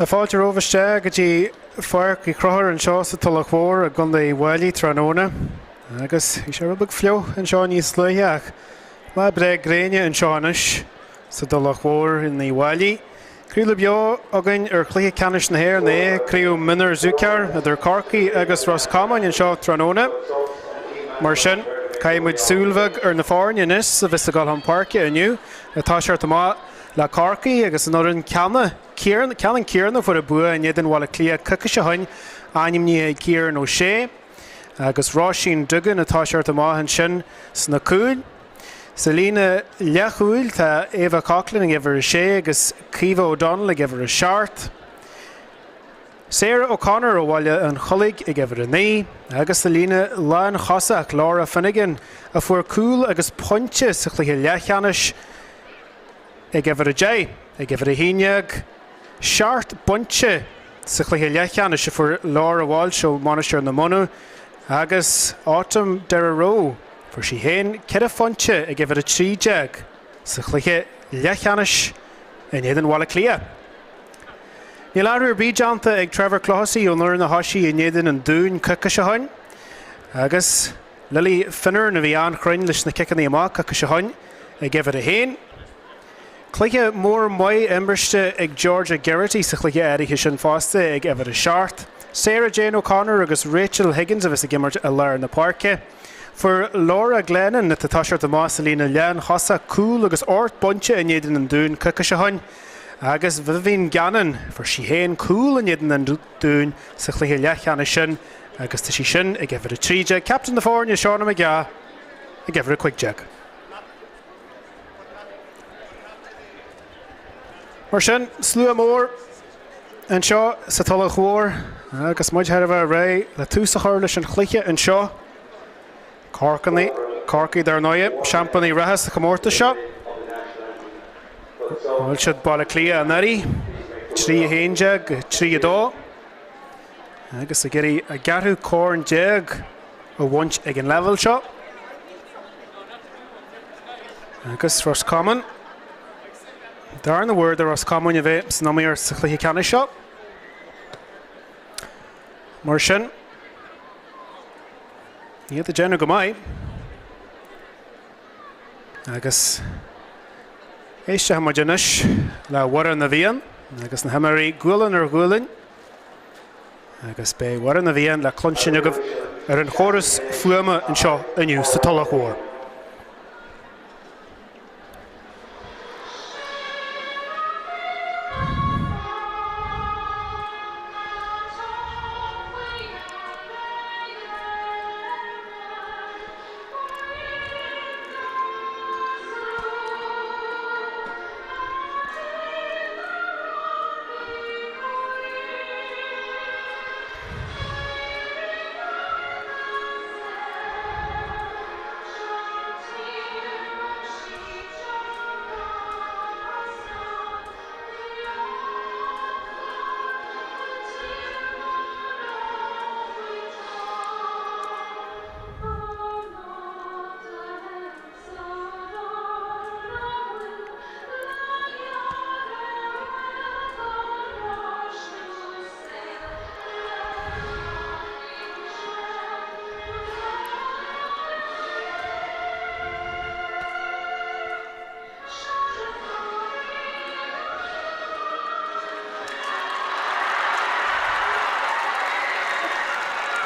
Tá fáilte romhaibh isteach go dtí Pháirc Uí Chonchúir anseo sa Tulach Mhór i gContae Uíbh Fhailí tráthnóna agus bhí sé rud beag fliuch anseo níos luaithe ach lá breá gréine anseo anois sa dTulach Mhór in Uíbh Fhailí. Craoladh beo againn ar Chluiche Ceannais na hÉireann A, Craobh Mionúr Zúcear idir Corcaigh agus Ros Comáin anseo tráthnóna. Mar sin, caithfidh muid súil bheag ar na foirne anois a bheas ag dul chun páirce inniu. Ag toiseacht amach le Corcaigh agus an fhoireann ceanna, ceannann céanna a fuair an bua in éadan Bhaile Átha Cliath coicís ó shin, ainmnithe ag Kieran O'Shea agus Róisín Duggan ag toiseacht amach ansin sna cúil. Sa líne leathchúil tá Ava Coughlan ag uimhir 6 agus Caoimhe O'Donnell ag uimhir 7. Sarah O'Connor ó Bhaile an Chollaigh ag uimhir 9 agus sa líne lánthosach Laura Finnegan a fuair cúl agus pointe sa chluiche leathcheannais ag uimhir 10. Ag uimhir 11, seacht bpointe sa chluiche leathcheannais a fuair Laura Walsh ó Mhainistir na Monadh agus Autumn Derero, fuair sí féin ceithre phointe ag uimhir 13 sa chluiche leathcheannais in éadan Bhaile Átha Cliath. Níl athrú ar bith déanta ag Trevor Clohessy ón fhoireann a thoisigh in éadan an Dúin coicís ó shin agus Lily Finneran a bhí an-chruinn leis na ciceanna amach coicís ó shin ag uimhir 1. Cluiche mór maith imirte ag Georgia Geraghty sa chluiche áirithe sin fosta ag uimhir 7. Sarah Jane O'Connor agus Rachel Higgins a bheas ag imirt i lár na páirce. Fuair Laura Glennon, atá ag toiseacht amach sa líne lánthosach, cúl agus ocht bpointe in éadan an Dúin coicís ó shin agus Vivian Gannon, fuair sí féin cúl in éadan an Dúin sa chluiche leathcheannais sin agus tá sí sin ag uimhir 13. Captaen na foirne, Shauna McGaugh, ag uimhir 15. Mar sin, slua mór anseo sa Tulach Mhór agus muid thar a bheith réidh le tús a chur leis an chluiche anseo. Corcaigh, Corcaigh dar ndóigh, seaimpíní reatha sa chomórtas seo. Bhuail siad Baile Átha Cliath anuraidh, 3-11, 3-2 agus ag iarraidh a gceathrú corn a bhaint ag an leibhéal seo. Agus Ros Comáin, darna huair do Ros Comáin a bheith san iomaíocht sa chluiche ceannais seo. Mar sin, iad ag déanamh go maith. Agus éistfidh muid anois le Amhrán na bhFiann agus na himreoirí gualainn ar ghualainn. Agus beidh Amhrán na bhFiann le cluinstin agaibh ar an chóras fuaime anseo inniu sa Tulach Mhór.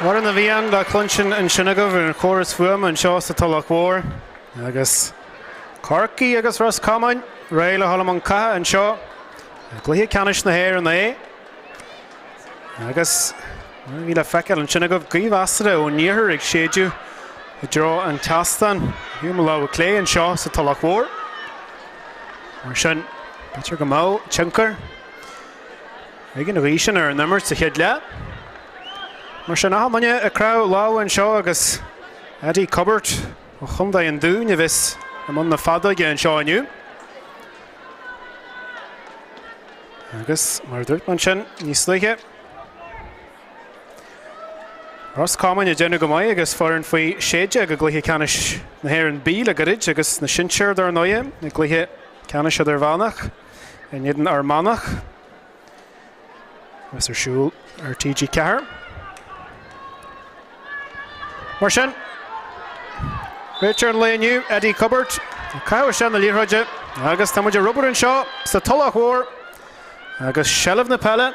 Amhrán na bhFiann le cluinstin ansin agaibh ar an chóras fuaime anseo sa Tulach Mhór agus Corcaigh agus Ros Comáin réidh le dhul i mbun catha anseo i gcluiche ceannais na hÉireann A. Agus bhí le feiceáil ansin agaibh gaoth mheasartha ón iarthar ag séideadh i dtreo an tseastáin ar mo lámh clé anseo sa Tulach Mhór. Mar sin, b'fhéidir go mbeadh tionchar ag an ghaoth sin ar an imirt sa chéad leath. Mar sin, achan duine ag croitheadh lámha anseo agus Eddie Cubbert ó Chontae an Dúin a bheas i mbun na feadóige anseo inniu. Agus mar a dúirt mé ansin níos luaithe, Ros Comáin ag déanamh go maith agus foireann faoi 16 i gcluiche ceannais na hÉireann B le gairid agus na sinsir dar ndóighe i gcluiche ceannais idirmheánach in éadan Fhear Manach. Bheas ar siúl ar TG4. Mar sin, réiteoir an lae inniu, Eddie Cubbard, ag caitheamh isteach na liathróide agus tá muid ar obair anseo sa Tulach Mhór agus seilbh na peile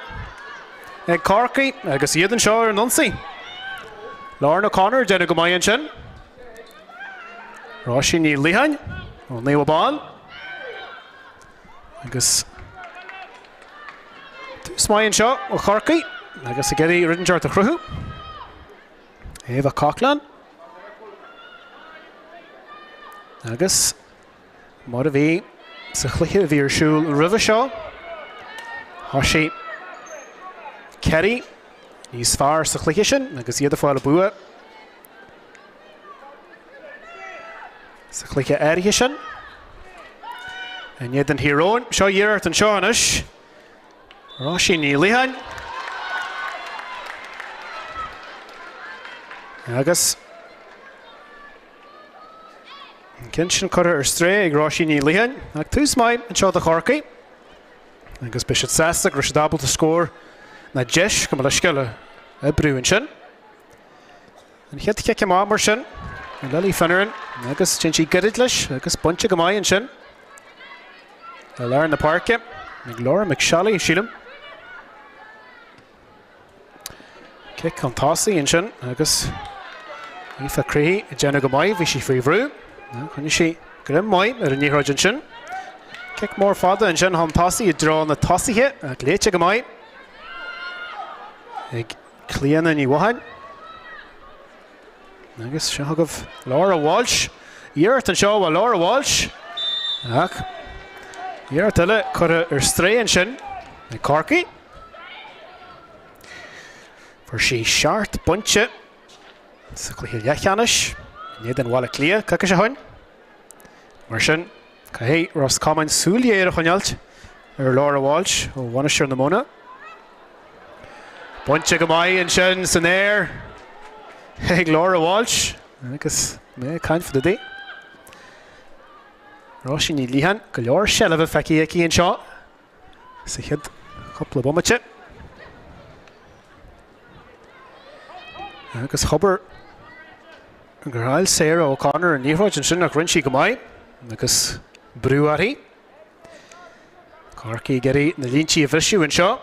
ag Corcaigh agus iad anseo ar an ionsaí. Lauren O'Connor ag déanamh go maith ansin. Róisín Ní Liatháin ó Naomh Abán. Agus tús maith anseo ó Chorcaigh agus ag iarraidh rud inteacht a chruthú. Eva Coughlan. Agus mar a bhí sa chluiche a bhí ar siúl roimhe seo, thosaigh Kerry níos fearr sa chluiche sin agus iad ag fáil bua. Sa chluiche áirithe sin, in éadan Thír Eoghain, seo iarracht anseo anois. Róisín Ní Liatháin. Agus an ceann sin curtha ar strae ag Róisín Ní Liatháin. Ach tús maith anseo do Chorcaigh. Agus beidh siad sásta go raibh siad ábalta scór nó deis gabh mo leithscéal a oibriú ansin. An chéad chic amach mar sin, Lily Finneran agus téann sí gairid leis agus bainte go maith ansin i lár na páirce ag Laura McSally, sílim. Cic chun tosaigh ansin agus Aoife Creaghy ag déanamh go maith, bhí sí faoi bhrú. Choinnigh sí greim maith ar an liathróid ansin. Cic mór fada ansin chun tosaigh i dtreo na tosaithe ach léite go maith ag Clíona Ní Mhatháin. Agus seo chugaibh Laura Walsh. Iarracht anseo ó Laura Walsh. Ach iarracht eile curtha ar strae ansin ag Corcaigh. Fuair sí seacht bpointe sa chluiche leathcheannais in éadan Bhaile Átha Cliath coicís ó shin. Mar sin, caithfidh Ros Comáin súil ghéar a choinneáilt ar Laura Walsh ó Mhainistir na Móna. Bainte go maith ansin san aer ag Laura Walsh agus mé ag caint fada di. Róisín Ní Liatháin, go leor seilbhe feicthe aici anseo sa chéad chúpla bomaite. Agus chobair gur chaill Sarah O'Connor an liathróid ansin ach rinne sí go maith agus brú uirthi. Corcaigh ag iarraidh na línte a bhriseadh anseo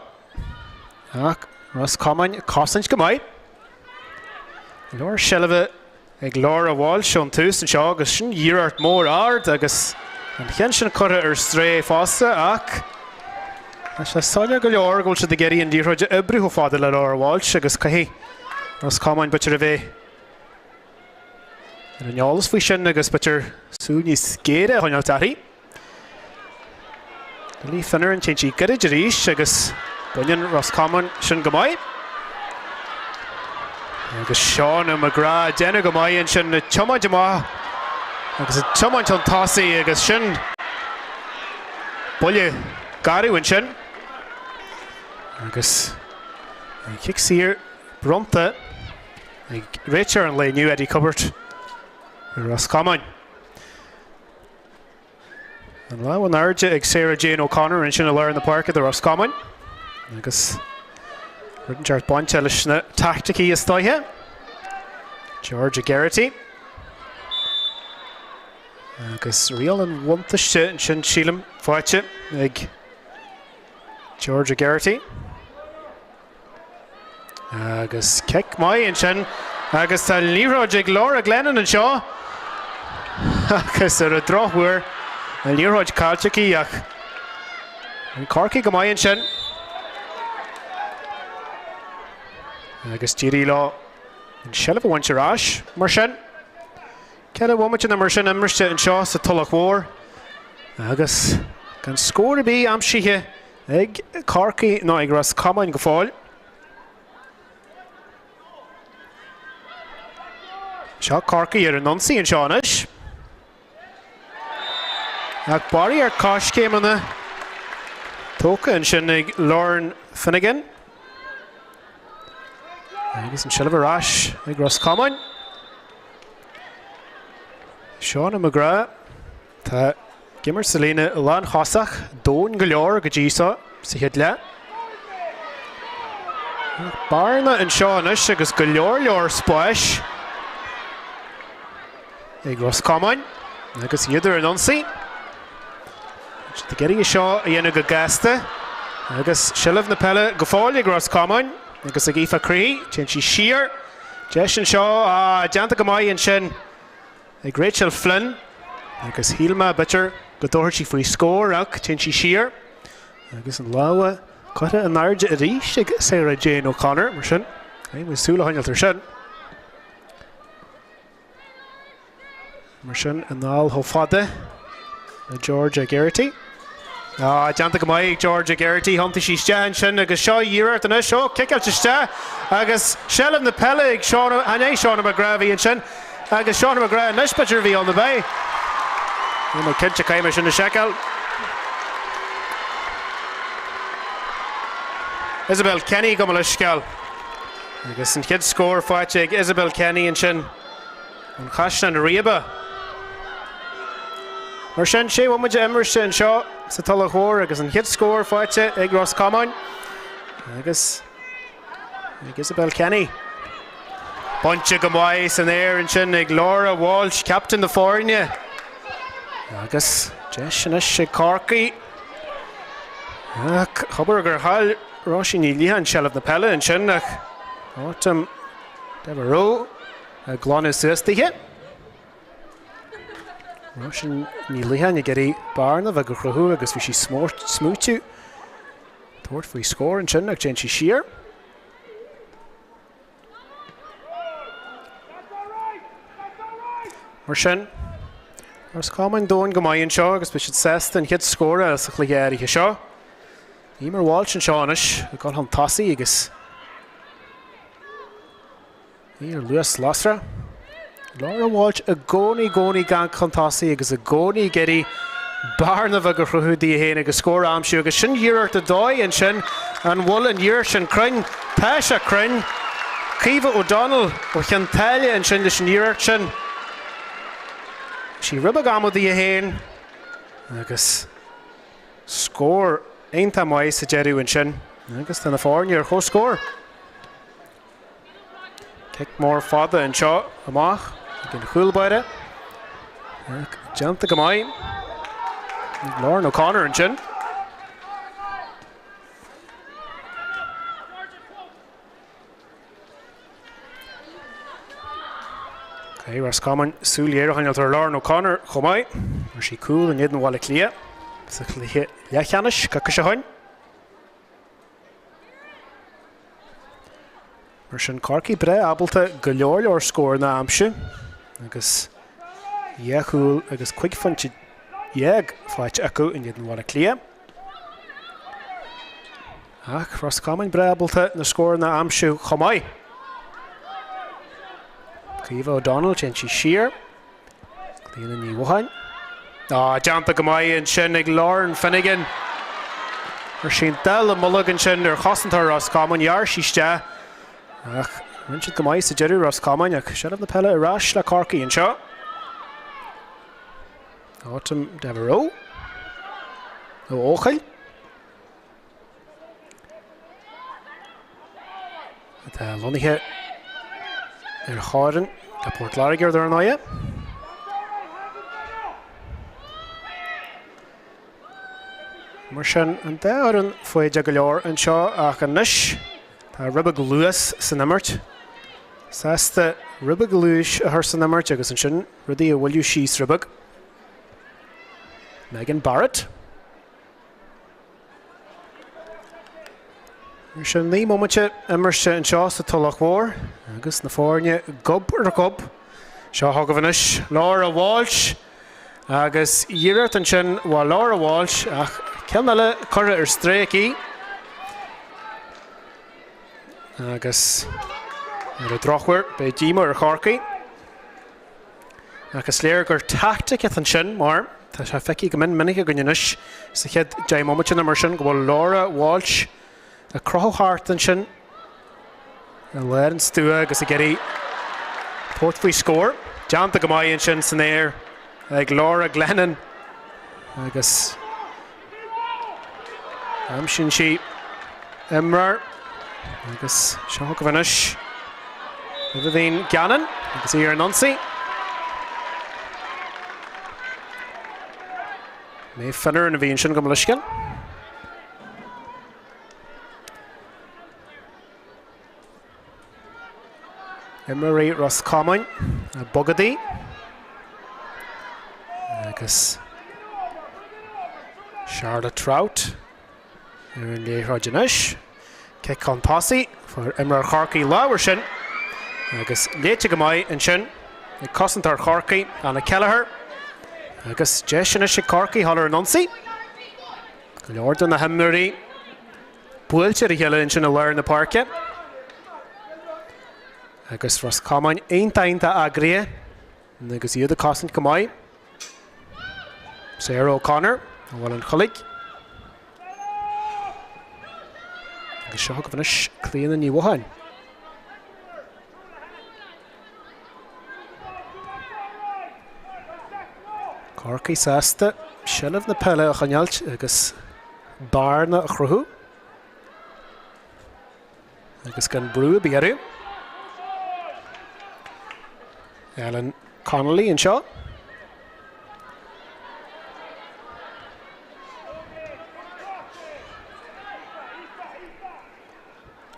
ach Ros Comáin ag cosaint go maith. Go leor seilbhe ag Laura Walsh ón tús anseo agus sin iarracht mór ard agus an cheann sin curtha ar strae fosta ach tá sé soiléir go leor go bhfuil siad ag iarraidh an liathróid a oibriú chomh fada le Laura Walsh agus caithfidh Ros Comáin b'fhéidir a bheith ar an eolas faoi sin agus b'fhéidir súil níos géire a choinneáilt uirthi. Lily Finneran, téann sí gairid arís agus baineann Ros Comáin sin go maith. Agus Shauna McGrath ag déanamh go maith ansin, ag tiomáint amach agus ag tiomáint chun tosaigh agus sin buille garbh ansin. Agus an cic saor bronnta ag réiteoir an lae inniu, Eddie Cubbard, ar Ros Comáin. An lámh in airde ag Sarah Jane O'Connor ansin i lár na páirce do Ros Comáin. Agus rud inteacht bainte leis na taicticí is dóiche. Georgia Geraghty. Agus riail an bhuntáiste ansin sílim faighte ag Georgia Geraghty. Agus cic maith ansin agus tá an liathróid ag Laura Glennon anseo agus ar an drochuair an liathróid caillte aici ach Corcaigh go maith ansin. Agus d'éirigh leo an seilbh a bhaint ar ais mar sin. 4 bhomaite nó mar sin imirte anseo sa Tulach Mhór agus gan scór ar bith aimsithe Ag Corcaigh ná ag Ros Comáin go fóill. Seo Corcaigh ar an ionsaí anseo anois. Ach barraíocht coiscéimeanna tógtha ansin ag Lauren Finnegan. Agus an seilbh ar ais ag Ros Comáin. Shauna McGrath. Tá ag imirt sa líne lánchosach, domhain go leor go dtí seo sa chéad leath. Bearna anseo anois agus go leor leor spáis ag Ros Comáin agus iad ar an ionsaí. Siad ag iarraidh é seo a dhéanamh go gasta agus seilbh na peile go fóill ag Ros Comáin agus ag Aoife Creevy. Téann sí siar. Deis anseo, ah, déanta go maith ansin ag Rachel Flynn agus shíl mé b'fhéidir go dtabharfadh sí faoi scór ach téann sí siar agus an lámh curtha in airde arís ag Sarah Jane O'Connor mar sin caithfidh muid súil a choinneáilt ar sin. Mar sin, anall chomh fada le Georgia Geraghty. Ah, déanta go maith ag Georgia Geraghty, thiontaigh sí isteach ansin agus seo iarracht anois, ó, ciceáilte isteach agus seilbh na peile ag Shauna, an é Shauna McGrath a bhí ansin agus Shauna McGrath anois b'fhéidir a bhí ann, ab é? Níl mé cinnte, caithfidh mé sin a sheiceáil. Isabel Kenny gabh mo leithscéal. Agus an chéad scór faighte ag Isabel Kenny ansin. Ón Chaisleán Riabhach. Mar sin, sé bhomaite imirte anseo sa Tulach Mhór agus an chéad scór faighte ag Ros Comáin agus ag Isabel Kenny. Bainte go maith san aer ansin ag Laura Walsh, captaen na foirne. Agus deis anois ag Corcaigh. Ach abair gur chaill Róisín Ní Liatháin seilbh na peile ansin ach Autumn Devereux Ag glanadh suas dithe. Róisín Ní Liatháin ag iarraidh bearna bheag a chruthú agus bhí sí smaoitiú tabhairt faoi scór ansin ach téann sí siar. Mar sin, Ros Comáin domhain go maith anseo agus beidh siad sásta an chéad scór a fháil sa chluiche áirithe seo. Emer Walsh anseo anois ag dul chun tosaigh agus Í ar luas lasrach. Laura Walsh i gcónaí, i gcónaí ag gabháil chun tosaigh agus i gcónaí ag iarraidh bearna bheag a chruthú di féin agus scór a aimsiú agus sin iarracht ar dóigh ansin. An bhfuil an iarracht sin cruinn? Tá sé cruinn. Caoimhe O'Donnell ó Chionn tSáile ansin leis an iarracht sin. Sí rud beag ama di féin agus scór iontach maith sa deireadh ansin agus tá na foirne ar comhscór. Cic mór fada anseo amach ag an chúl báire. Déanta go maith. Lauren O'Connor ansin. Okay, Ros Comáin súil ghéar a choinneáilt ar Lauren O'Connor chomh maith. Fuair sí cúl in éadan Bhaile Átha Cliath sa chluiche leathcheannais coicís ó shin. Mar sin, Corcaigh breá ábalta go leor leor scóranna a aimsiú agus dhá chúl agus 15 phointe faighte acu in éadan Bhaile Átha Cliath. Ach Ros Comáin breá ábalta na scóranna a aimsiú chomh maith. Caoimhe O'Donnell, téann sí siar. Clíona Ní Mhocháin. Á, déanta go maith ansin ag Lauren Finnegan. Chuir sí an dallamullóg ansin ar chosantóir Ros Comáin. Ghearr sí isteach ach rinne siad go maith sa deireadh Ros Comáin ach seilbh na peile ar ais le Corcaigh anseo. Autumn Devereux ó Eochaill. Atá lonnaithe ar Chárann le Port Láirge dar ndóighe. Mar sin, an dá fhoireann foighdeach go leor anseo ach anois tá rud beag luas san imirt. Sásta rud beag luais a chur san imirt agus ansin rudaí a bhualadh síos rud beag. Megan Barrett. Mar sin, 9 mbomaite imirte anseo sa Tulach Mhór agus na foirne gob ar ghob. Seo chugaibh anois Laura Walsh agus iarracht ansin ó Laura Walsh ach ceann eile curtha ar strae aici. Agus ar an drochuair beidh díomá ar Chorcaigh. Ach is léir gur teaictic atá ansin mar tá sé feicthe go mion minic againn anois sa chéad 10 mbomaite nó mar sin go bhfuil Laura Walsh ag crochadh thart ansin i lár an stua agus ag iarraidh tabhairt faoi scór. Déanta go maith ansin san aer ag Laura Glennon agus aimsíonn sí imreoir. Agus seo chugaibh anois Vivian Gannon agus í ar an ionsaí. Maeve Finneran a bhí ansin gabh mo leithscéal. Imreoirí Ros Comáin ag bogadh di agus Charlotte Trout ar an liathróid anois. Cic chun tosaigh, fuair imreoir Chorcaí lámh air sin agus léite go maith ansin ag cosantóir Chorcaí, Anna Kelleher. Agus deis anois ag Corcaigh dhul ar an ionsaí. Go leor de na himreoirí buailte ar a chéile ansin i lár na páirce. Agus Ros Comáin iontach iontach eagraithe agus iad ag cosaint go maith. Sarah O'Connor ó Bhaile an Chollaigh. Agus seo chugaibh anois Clíona Ní Mhotháin. Corcaigh sásta seilbh na peile a choinneáilt agus bearna a chruthú agus gan brú ar bith orthu. Ellen Connolly anseo.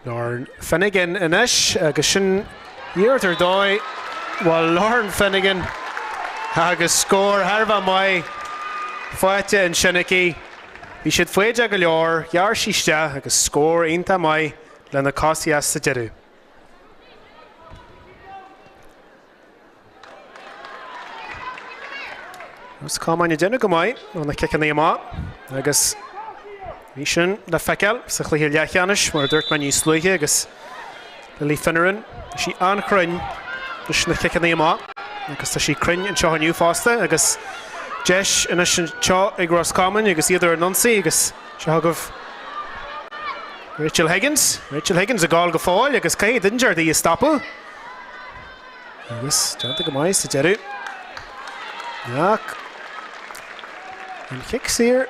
Lauren Finnegan anois agus sin iarracht ar dóigh. Bhuel, Lauren Finnegan agus scór thar a bheith maith faighte ansin aici. Bhí siad foighdeach go leor, ghearr sí isteach agus scór iontach maith lena cos dheas sa deireadh. Ros Comáin ag déanamh go maith ó na ciceanna amach agus bhí sin le feiceáil sa chluiche leathcheannais mar a dúirt mé níos luaithe agus Lily Finneran, tá sí an-chruinn leis na ciceanna amach agus tá sí cruinn anseo inniu fosta agus deis anois anseo ag Ros Comáin agus iad ar an ionsaí agus seo chugaibh Rachel Higgins. Rachel Higgins ag gabháil go fóill agus caithfidh duine inteacht í a stopadh. Agus déanta go maith sa deireadh. Ach an chic saor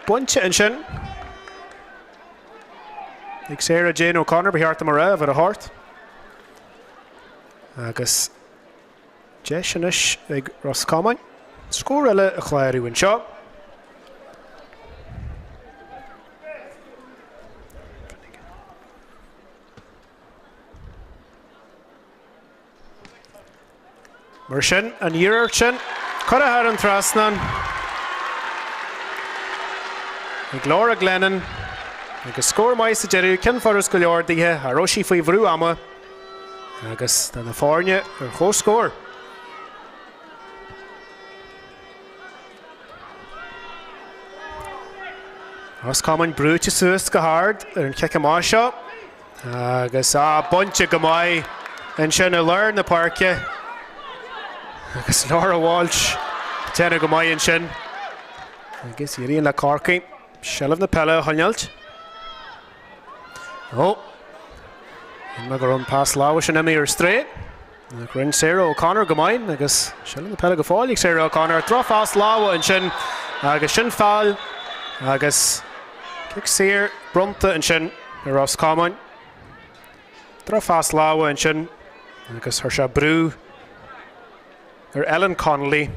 bainte ansin ag Sarah Jane O'Connor, ba cheart dom a rá, uimhir 8. Agus deis anois ag Ros Comáin scór eile a chlárú anseo. Mar sin, an iarracht sin curtha thar an trasnán ag Laura Glennon agus scór maith sa deireadh, ceann furast go leor dithe, cha raibh sí faoi bhrú ama agus tá na foirne ar comhscór. Ros Comáin brúite suas go hard ar an chic amach seo agus á bainte go maith ansin i lár na páirce agus Laura Walsh déanamh go maith ansin agus éiríonn le Corcaigh seilbh na peile a choinneáilt. Ó, go raibh an pas láimhe sin imithe ar strae. Rinne Sarah O'Connor go maith agus seilbh na peile go fóill ag Sarah O'Connor. Drochphas láimhe ansin agus sin feall agus cic saor bronnta ansin ar Ros Comáin. Drochphas láimhe ansin agus chuir sé brú ar Ellen Connolly.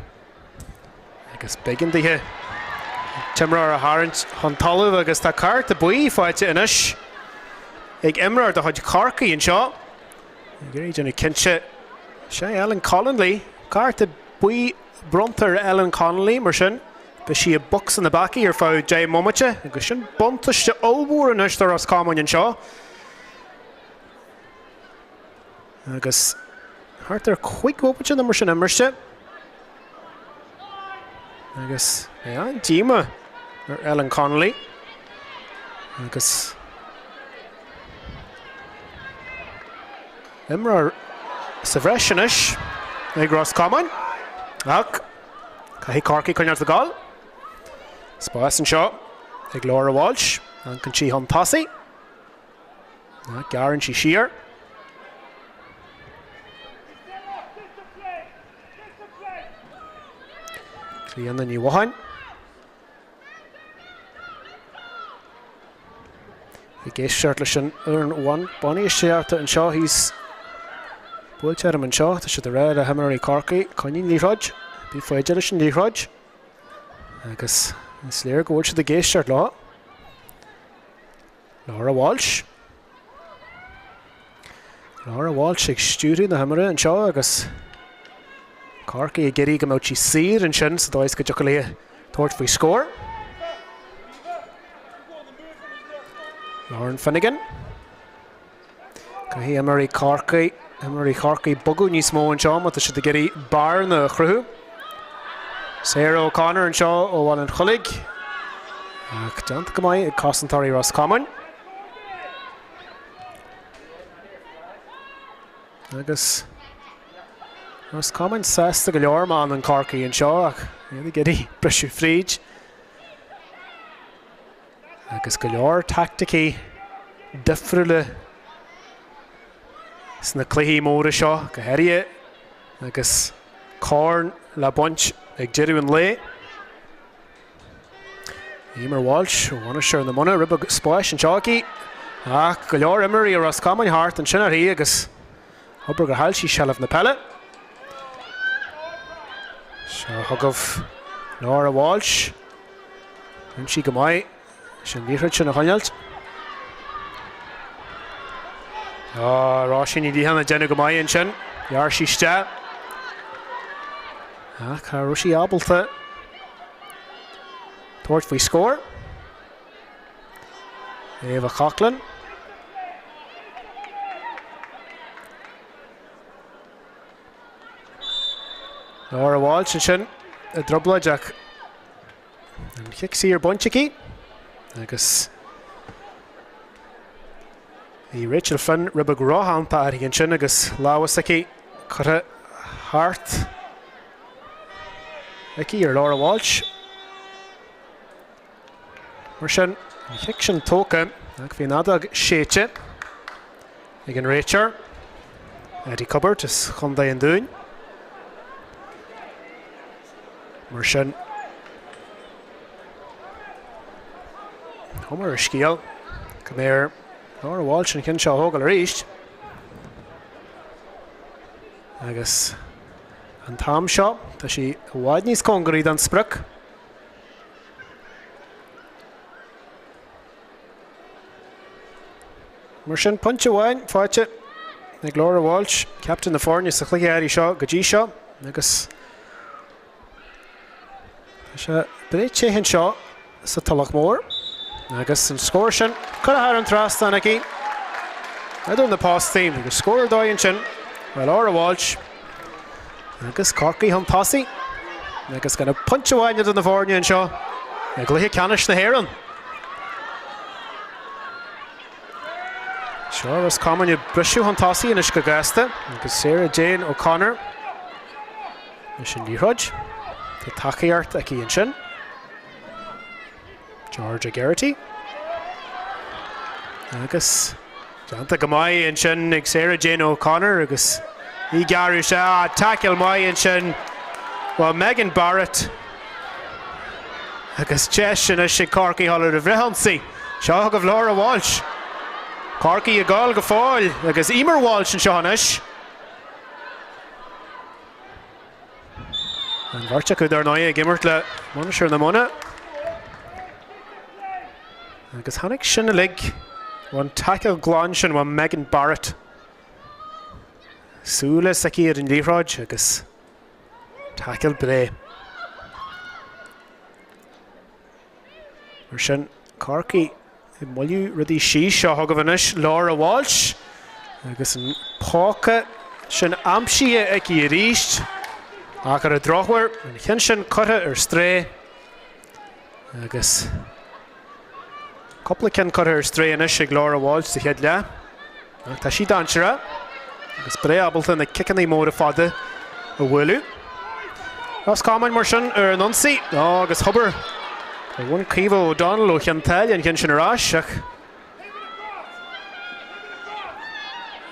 Agus b'éigean dithe an t-imreoir a tharraingt chun talaimh agus tá cárta buí faighte anois ag imreoir de chuid Chorcaí anseo. Ag iarraidh déanamh cinnte, sé Ellen Connolly, cárta buí bronnta ar Ellen Connolly mar sin beidh sí i bocsa na bpeacaí ar feadh 10 mbomaite agus sin buntáiste ollmhór anois do Ros Comáin anseo. Agus thart ar 5 bhomaite nó mar sin imirte. Agus é an-díomá ar Ellen Connolly. Agus imreoir sa bhreis anois ag Ros Comáin. Ach caithfidh Corcaigh coinneáil ag gabháil. Spás anseo ag Laura Walsh. Amharcann sí chun tosaigh. Gearrann sí siar. Clíona Ní Mhotháin. Ag éisteacht leis an fhoireann bainistíochta anseo thíos buailte orm anseo. Tá siad ag rá le himreoirí Chorcaí, coinnigh an liathróid, bí foighdeach leis an liathróid. Agus is léir go bhfuil siad ag éisteacht leo. Laura Walsh. Laura Walsh ag stiúradh na himeartha anseo agus Corcaigh ag iarraidh go mbeadh sí saor ansin sa dóigh is go dtiocfadh léi tabhairt faoi scór. Lauren Finnegan. Caithfidh imreoirí Chorcaí, imreoirí Chorcaí bogadh níos mó anseo má tá siad ag iarraidh bearna a chruthú. Sarah O'Connor anseo ó Bhaile an Chollaigh. Ach déanta go maith ag cosantóirí Ros Comáin. Agus Ros Comáin sásta go leor má fhanann Corcaigh anseo ach iad ag iarraidh briseadh fríd. Agus go leor teaicticí difriúla sna cluichí móra seo, go háirithe agus corn le baint ag deireadh an lae. Emer Walsh ó Mhainistir na Mona, rud beag spáis anseo aici, ach go leor imreoirí ó Ros Comáin thart ansin uirthi agus obair gur chaill sí seilbh na peile. Seo chugaibh Laura Walsh. Rinne sí go maith leis an liathróid sin a choinneáilt. Tá Róisín Ní Liatháin ag déanamh go maith ansin. Ghearr sí isteach. Ach cha raibh sí ábalta tabhairt faoi scór. Eva Coughlan. Laura Walsh ansin i dtrioblóid ach an chic saor bainte aici agus bhí Rachel Flynn rud beag rótheannta uirthi ansin agus lámh s'aici curtha thart aici ar Laura Walsh. Mar sin, an chic sin tógtha ach bhí an fheadóg séidte ag an réiteoir, Eddie Cubbard as Chontae an Dúin. Mar sin, cuma ar an scéal go mbeidh ar Laura Walsh an ceann seo a thógáil arís. Agus an t-am seo, tá sí i bhfad níos cóngaraí don sprioc. Mar sin, pointe amháin faighte ag Laura Walsh, captaen na foirne sa chluiche áirithe seo go dtí seo agus tá sé breá te anseo sa Tulach Mhór agus an scór sin curtha thar an trasnán aici idir na postaí agus scór ar dóigh ansin ó Laura Walsh. Agus Corcaigh chun tosaigh agus gan ach pointe amháin idir na foirne anseo i gcluiche ceannais na hÉireann. Seo Ros Comáin ag briseadh chun tosaigh anois go gasta agus Sarah Jane O'Connor leis an liathróid. Tá tacaíocht aici ansin. Georgia Geraghty. Agus déanta go maith ansin ag Sarah Jane O'Connor agus í ag gearradh isteach. Tackle maith ansin ó Megan Barrett. Agus deis anois ag Corcaigh dhul ar an bhfrithionsaí. Seo chugaibh Laura Walsh. Corcaigh ag gabháil go fóill agus Emer Walsh anseo anois. An bheirt acu dar ndóigh ag imirt le Mainistir na Mona. Agus tháinig sin uilig ón tackle glan sin ó Megan Barrett. Súile s'aici ar an liathróid agus tackle breá. Mar sin, Corcaigh ag moilliú rudaí síos. Seo chugaibh anois Laura Walsh agus an póca sin aimsithe aici arís. Ach ar an drochuair, an ceann sin curtha ar strae agus cúpla ceann curtha ar strae anois ag Laura Walsh sa chéad leath. Ach tá sí dainséarach agus breá ábalta na ciceanna móra fada a bhualadh. Ros Comáin mar sin ar an ionsaí agus hobair ó bhain Caoimhe O'Donnell ó Chionn tSáile an ceann sin ar ais ach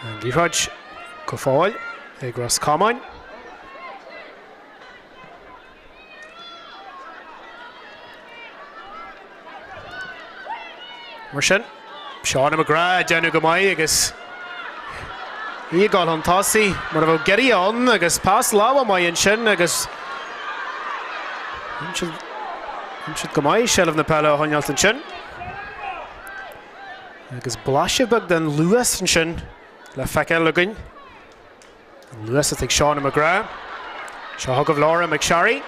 an liathróid go fóill ag Ros Comáin. Mar sin. Shauna McGrath ag déanamh go maith agus í ag dul chun tosaigh mar a bheadh giorria ann agus pas láimhe maith ansin agus rinne siad go maith seilbh na peile a choinneáilt ansin. Agus blaiseadh beag den luas ansin le feiceáil againn. An luas atá ag Shauna McGrath. Seo chugaibh Laura McSharry.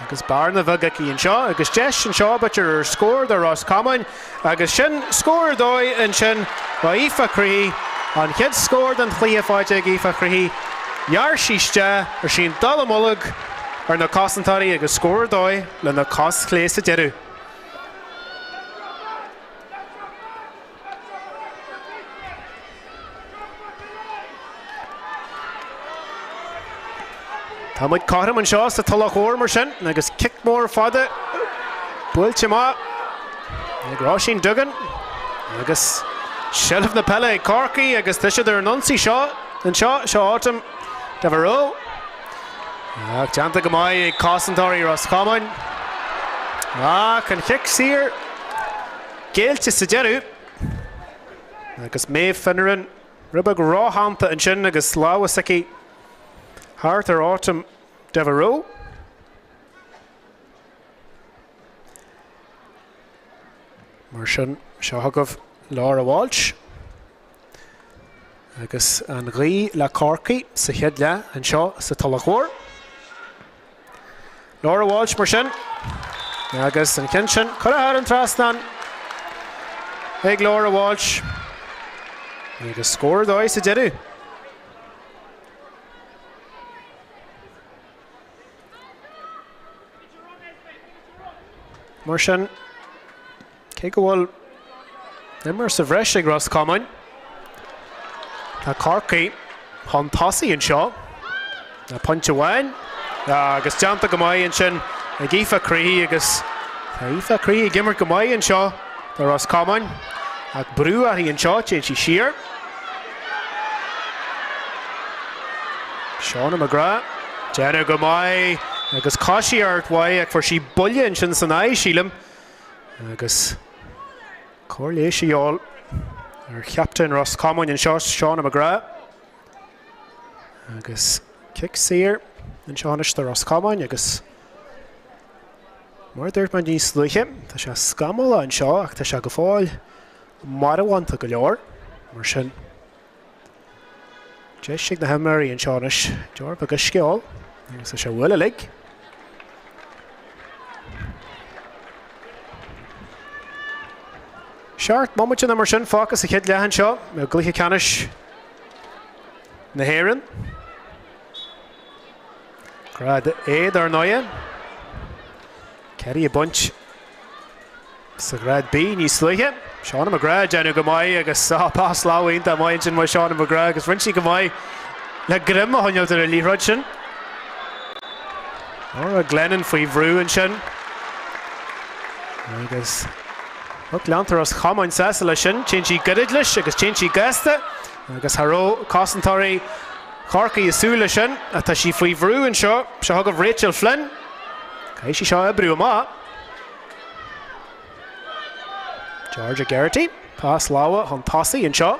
Agus bearna bheag aici anseo agus deis anseo b'fhéidir ar scór do Ros Comáin agus sin scór ar dóigh ansin ó Aoife Creevy. An chéad scór den chluiche faighte ag Aoife Creevy. Ghearr sí isteach, chuir sí an dallamullóg ar na cosantóirí agus scór ar dóigh lena cos chlé sa deireadh. Tá muid cothrom anseo sa Tulach Mhór mar sin agus cic mór fada buailte amach ag Róisín Duggan agus seilbh na peile ag Corcaigh agus tá siad ar an ionsaí seo anseo, seo Autumn Devereux. Ach déanta go maith ag cosantóirí Ros Comáin. Ach an chic saor géillte sa deireadh agus Maeve Finneran rud beag rótheannta ansin agus lámha s'aici thart ar Autumn Devereux. Mar sin, seo chugaibh Laura Walsh agus an ghaoth le Corcaigh sa chéad leath anseo sa Tulach Mhór. Laura Walsh mar sin agus an ceann sin curtha thar an trasnán ag Laura Walsh agus scór ar dóigh sa deireadh. Mar sin, Cé go bhfuil imreoir sa bhreis ag Ros Comáin, tá Corcaigh chun tosaigh anseo le pointe amháin agus déanta go maith ansin ag Aoife Creevy agus tá Aoife Creevy ag imirt go maith anseo do Ros Comáin ach brú uirthi anseo, téann sí siar. Shauna McGrath, déanamh go maith agus coisíocht mhaith ach fuair sí buille ansin san aghaidh, sílim. Agus cóir leighis a dhíobháil ar chaptaen Ros Comáin anseo, Shauna McGrath. Agus cic saor anseo anois do Ros Comáin agus mar a dúirt mé níos luaithe, tá sé scamallach anseo ach tá sé go fóill marbhánta go leor, mar sin. Deis ag na himreoirí anseo anois deoir beag uisce a ól agus tá sé uail uilig. Seacht mbomaite nó mar sin fágtha sa chéad leath anseo i gcluiche ceannais na hÉireann. Grád A dar ndóighe. Ceithre phointe Sa Ghrád B níos luaithe, Shauna McGrath ag déanamh go maith agus pas láimhe iontach maith ansin uaidh Shauna McGrath agus rinne sí go maith le greim a choinneáilt ar an liathróid sin. Laura Glennon faoi bhrú ansin agus lucht leanta Ros Comáin sásta leis sin. Téann sí gairid leis agus téann sí gasta agus cha raibh cosantóirí Chorcaí ag súil leis sin ach tá sí faoi bhrú anseo. Seo chugaibh Rachel Flynn. Caithfidh sí seo a oibriú amach. Georgia Geraghty, pas láimhe chun tosaigh anseo.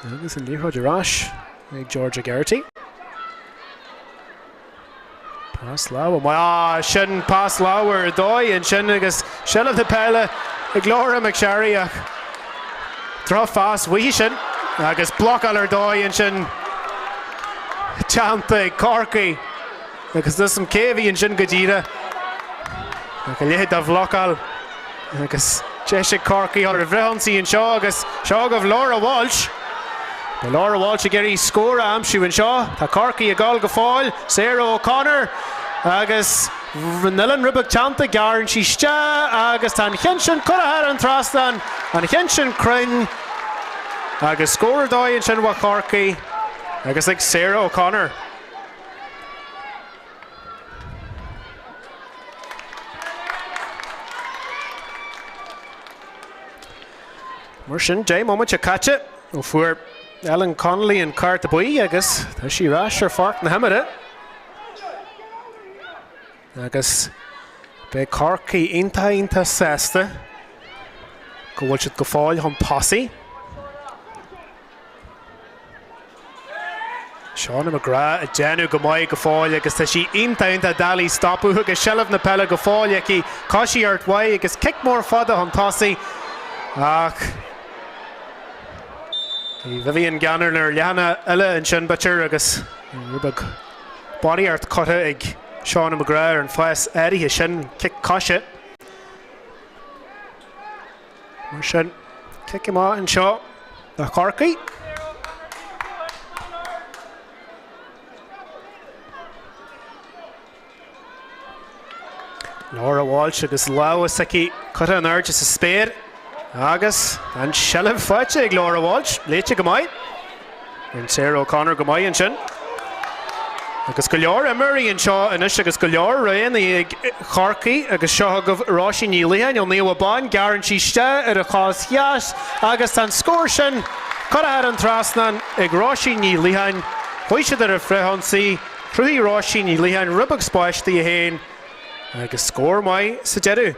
Agus an liathróid ar ais ag Georgia Geraghty. Pas láimhe maith. Ah, sin pas láimhe ar dóigh ansin agus seilbh na peile ag Laura McSharry ach drochphas uaithi sin agus blocáil ar dóigh ansin déanta ag Corcaigh. Agus níl a fhios agam cé a bhí ansin go díreach ach a leithéid de bhlocáil agus deis ag Corcaigh ar fhrithionsaí anseo agus seo agaibh Laura Walsh. Tá Laura Walsh ag iarraidh scór a aimsiú anseo. Tá Corcaigh ag dul go fóill. Sarah O'Connor agus an uillinn rud beag teannta, gearrann sí isteach agus tá an ceann sin curtha thar an trasnán, an ceann sin cruinn agus scór ar dóigh ansin ó Chorcaigh agus ag Sarah O'Connor. Mar sin, 10 mbomaite caite ó fuair Ellen Connolly an cárta buí agus tá sí ar ais ar pháirc na himeartha. Agus beidh Corcaigh iontach iontach sásta. go bhfuil siad go fóill chun tosaigh. Shauna McGrath ag déanamh go maith go fóill agus tá sí iontach iontach doiligh a stopadh agus seilbh na peile go fóill aici. Coisíocht mhaith agus cic mór fada chun tosaigh ach bhí Vivian Gannon ar leathanach eile ansin b'fhéidir agus rud beag barraíocht curtha ag Shauna McGrath ar an phas áirithe sin, cic coise. Mar sin, cic amach anseo do Chorcaigh. Laura Walsh agus lámha s'aici curtha in airde sa spéir agus an seilbh faighte ag Laura Walsh, léite go maith. Rinne Sarah O'Connor go maith ansin. Agus go leor imreoirí anseo anois agus go leor roghanna ag Corcaigh agus seo agaibh Róisín Ní Liatháin ó Naomh Abán. Gearrann sí isteach ar a chos dheas agus tá an scór sin curtha thar an trasnán ag Róisín Ní Liatháin. Chuaigh siad ar an frithionsaí, chruthaigh Róisín Ní Liatháin rud beag spáis di féin agus scór maith sa deireadh.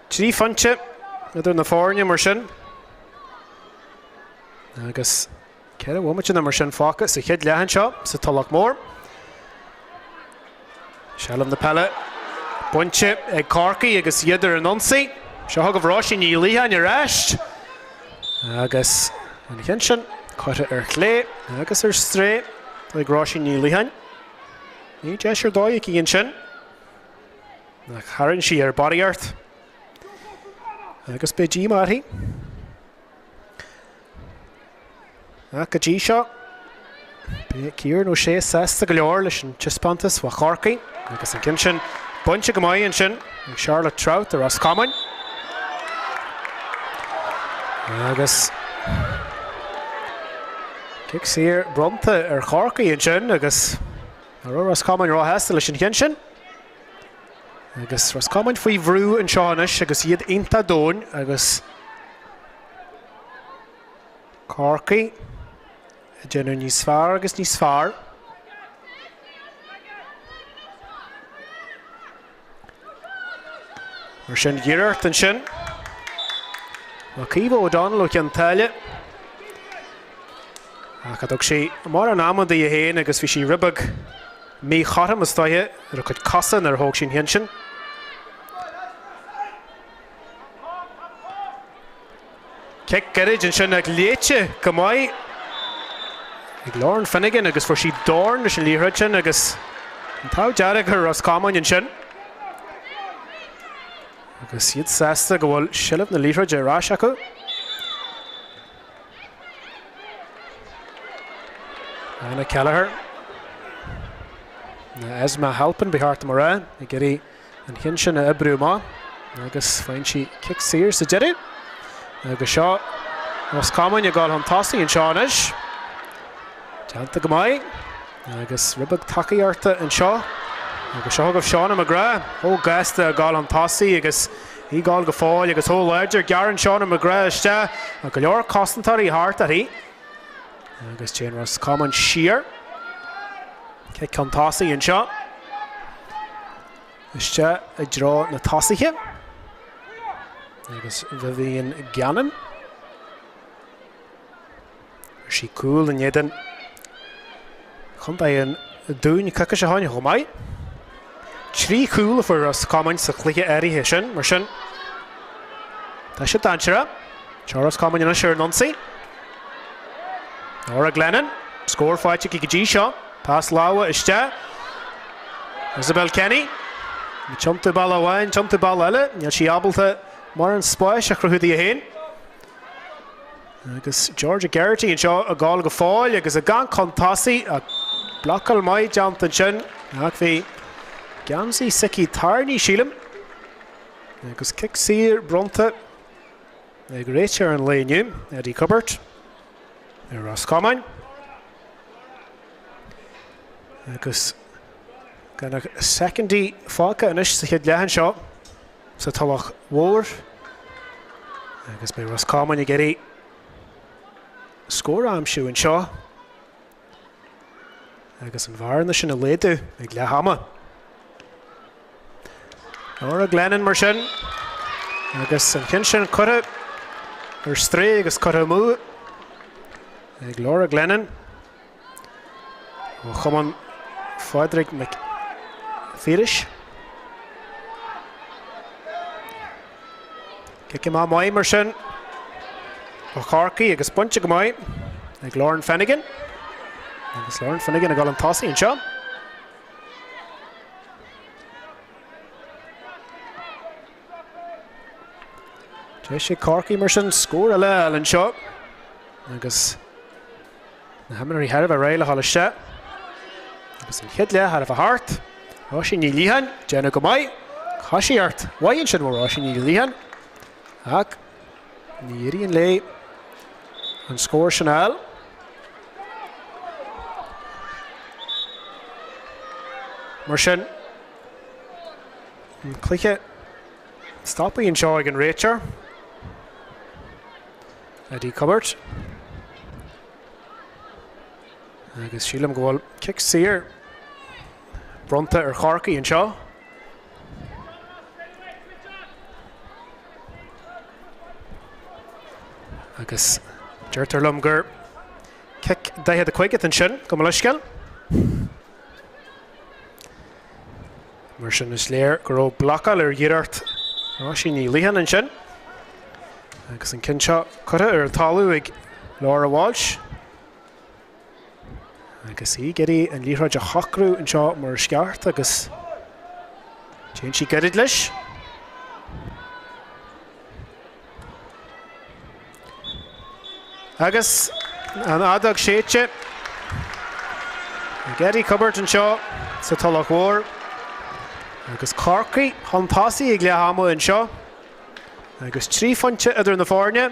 3 phointe idir na foirne mar sin agus 4 bhomaite mar sin fágtha sa chéad leath anseo sa Tulach Mhór. Seilbh na peile bainte ag Corcaigh agus iad ar an ionsaí. Seo chugaibh Róisín Ní Liatháin ar ais agus an ceann sin curtha ar chlé agus ar strae ag Róisín Ní Liatháin. Ní deis ar dóigh aici ansin. Ach tharraing sí ar barraíocht agus beidh díomá uirthi. Ach go dtí seo, beidh Kieran O'Shea sásta go leor leis an taispeántas ó Chorcaigh agus an ceann sin bainte go maith ansin ag Charlotte Troutt ó Ros Comáin. Agus cic saor bronnta ar Chorcaigh ansin agus an raibh Ros Comáin róshásta leis an cheann sin. Agus Ros Comáin faoi bhrú anseo anois agus iad iontach domhain agus Corcaigh ag déanamh níos fearr agus níos fearr. Mar sin iarracht ansin. Ó Caoimhe O'Donnell ó Chionn tSáile. Ach thug sí mórán ama di féin agus bhí sí rud beag míchothrom is dóiche ar a cuid cosa nuair a thóg sí an ceann sin. Cic gairid ansin ach léite go maith ag Lauren Finnegan agus fuair sí dorn leis an liathróid sin agus an t-ádh dearg ar Ros Comáin ansin. Agus iad sásta go bhfuil seilbh na liathróide ar ais acu. Anna Kelleher. Na Esma Halpin ba cheart dom a rá ag iarraidh an ceann sin a oibriú amach agus faigheann sí cic saor sa deireadh. Agus seo Ros Comáin ag dul chun tosaigh anseo anois. Déanta go maith agus rud beag tacaíochta anseo. Agus seo chugaibh Shauna McGrath chomh gasta ag dul chun tosaigh agus í ag dul go fóill agus chomh láidir. Gearrann Shauna McGrath isteach ach go leor cosantóirí thart uirthi. Agus téann Ros Comáin siar. Cic chun tosaigh anseo. Isteach i dtreo na tosaithe. Agus Vivian Gannon. Fuair sí cúl in éadan Chontae an Dúin coicís ó shin chomh maith. 3 chúl a fuair Ros Comáin sa chluiche áirithe sin, mar sin tá siad dainséarach. Seo Ros Comáin anois ar an ionsaí. Nora Glennon, scór faighte aici go dtí seo. Pas láimhe isteach. Isabel Kenny. Tiontú bealach amháin, tiontú bealach eile. Níl sí ábalta mórán spáis a chruthú di féin. Agus Georgia Geraghty anseo ag gabháil go fóill agus ag amharc chun tosaigh ach blocáil maith déanta ansin ach bhí geansaí s'aici tarraingthe sílim agus cic saor bronnta ag réiteoir an lae inniu, Eddie Cubbert ar Ros Comáin. Agus gan ach soicindí fágtha anois sa chéad leath anseo. sa Tulach Mhór agus beidh Ros Comáin ag iarraidh scór a aimsiú anseo. Agus an bhearna sin a laghdú ag leath ama. Laura Glennon mar sin agus an ceann sin curtha ar strae agus curtha amú ag Laura Glennon ó Chumann Phádraig Mhic Phiarais. Cic amach maith mar sin ó Chorcaigh agus bainte go maith ag Lauren Finnegan. Agus Lauren Finnegan ag dul chun tosaigh anseo. Deis ag Corcaigh mar sin scór eile a fháil anseo agus Na himreoirí thar a bheith réidh le dhul isteach agus an chéad leath thar a bheith thart. Róisín Ní Liatháin, déanamh go maith. Coisíocht mhaith ansin ó Róisín Ní Liatháin ach ní éiríonn léi an scór sin a fháil. Mar sin, an cluiche stoptha anseo ag an réiteoir. Eddie Cubbert. Agus sílim go bhfuil cic saor bronnta ar Chorcaigh anseo. Agus deirtear liom gur cic 45 atá ansin, gabh mo leithscéal. Mar sin is léir go raibh blocáil ar iarracht Róisín Ní Liatháin ansin. Agus an ceann seo curtha ar an talamh ag Laura Walsh. Agus í ag iarraidh an liathróid a shocrú anseo mar is ceart agus téann sí gairid leis. Agus an fheadóg séidte ag Eddie Cubbert anseo sa Tulach Mhór. Agus Corcaigh chun tosaigh ag leath ama anseo. Agus 3 phointe idir na foirne.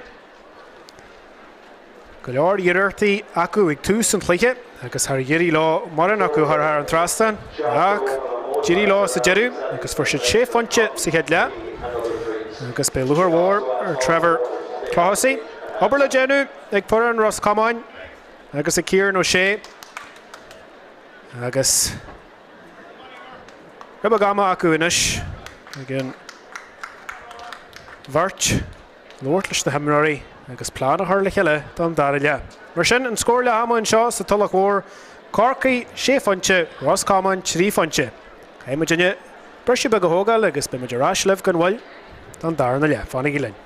Go leor iarrachtaí acu ag tús an chluiche agus char éirigh leo mórán acu a chur thar an trasnán ach d'éirigh leo sa deireadh agus fuair siad sé phointe sa chéad leath agus beidh lúcháir mhór ar Trevor Clohessy. Obair le déanamh ag foireann Ros Comáin agus ag Kieran O'Shea agus rud beag ama acu anois ag an bheirt. labhairt leis na himreoirí agus plean a chur le chéile don dara leath. Mar sin, an scór leath ama anseo sa Tulach Mhór, Corcaigh, sé phointe, Ros Comáin, 3 phointe. Caithfidh muidinne briseadh beag a thógáil agus beidh muid ar ais libh gan mhoill don darna leath. Fanaigí linn.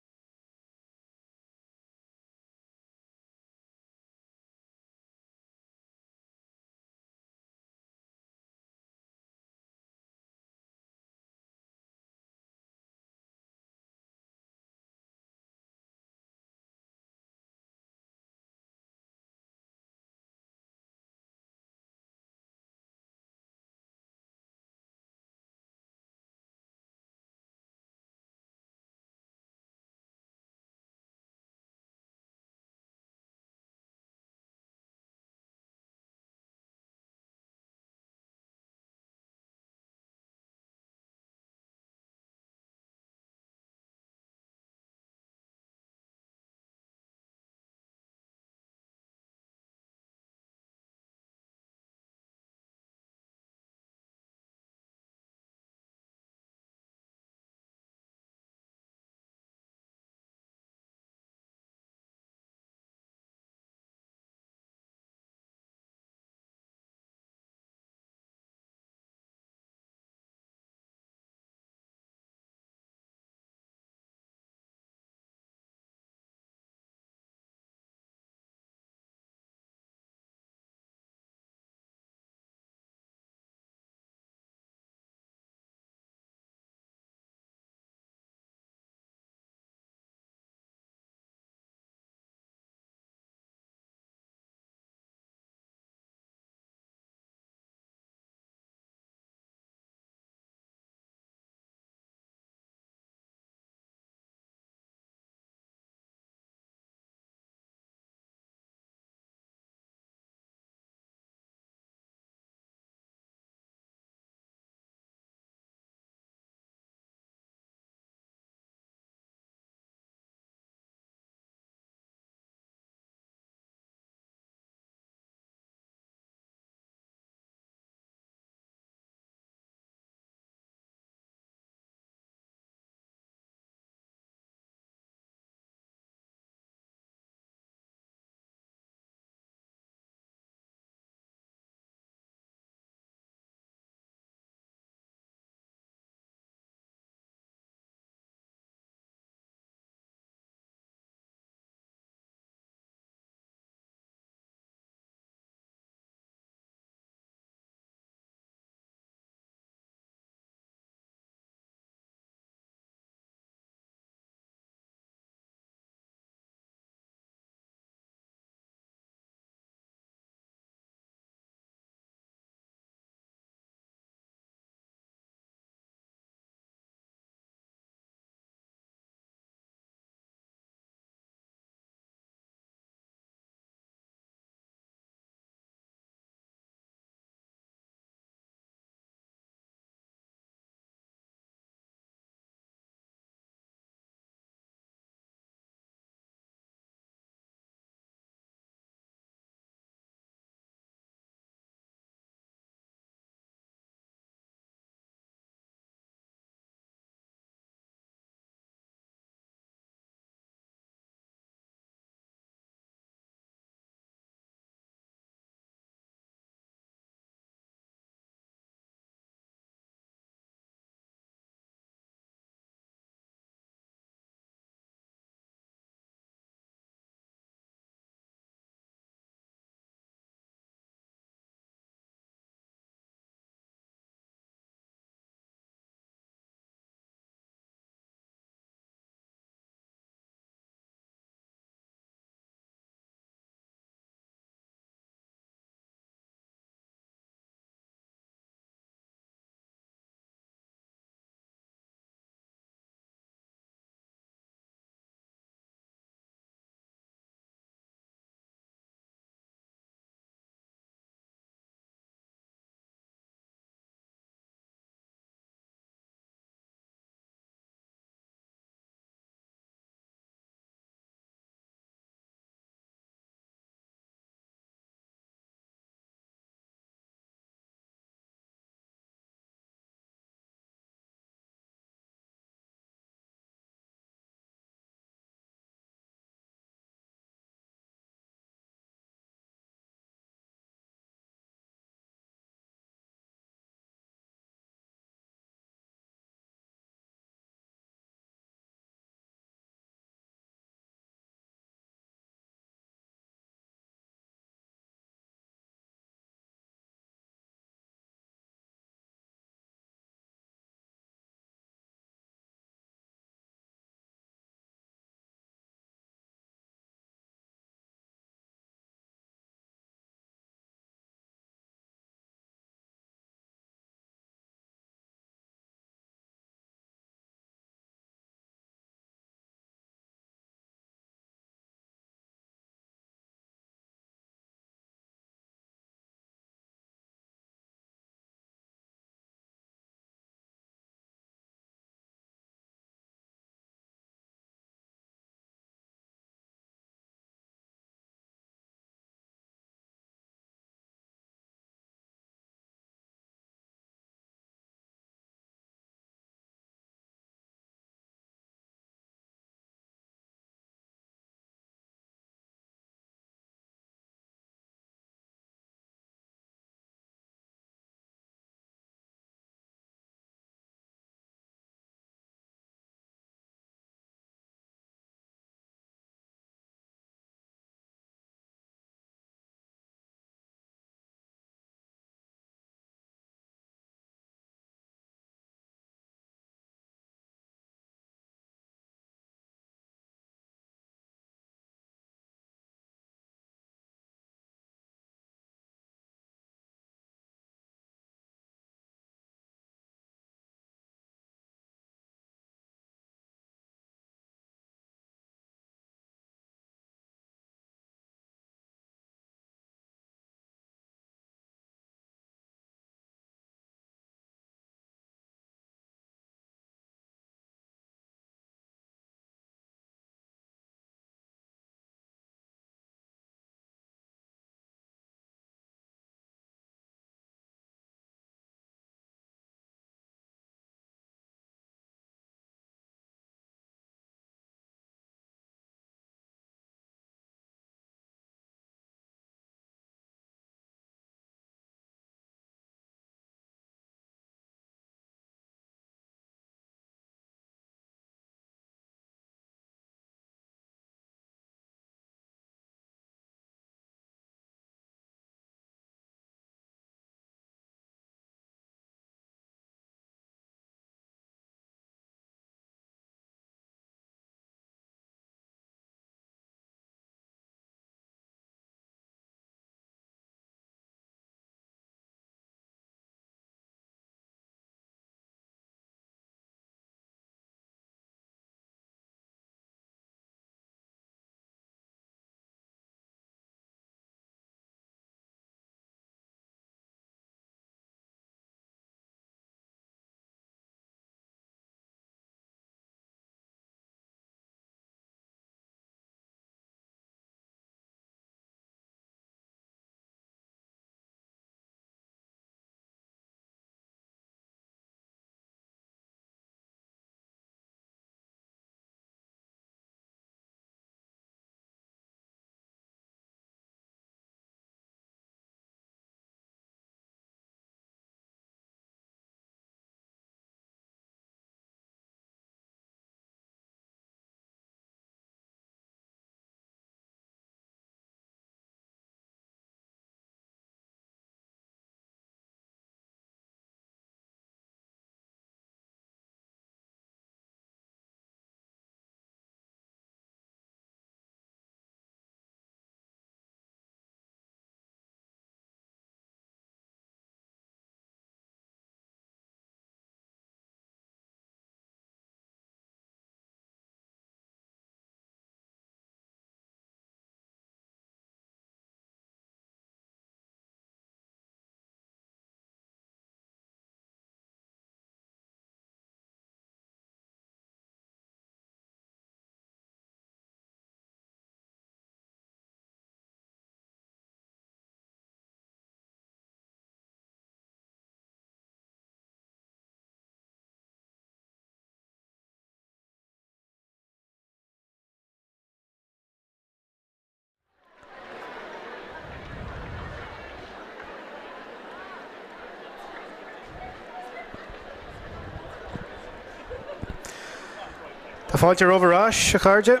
Tá fáilte romhaibh ar ais, a chairde.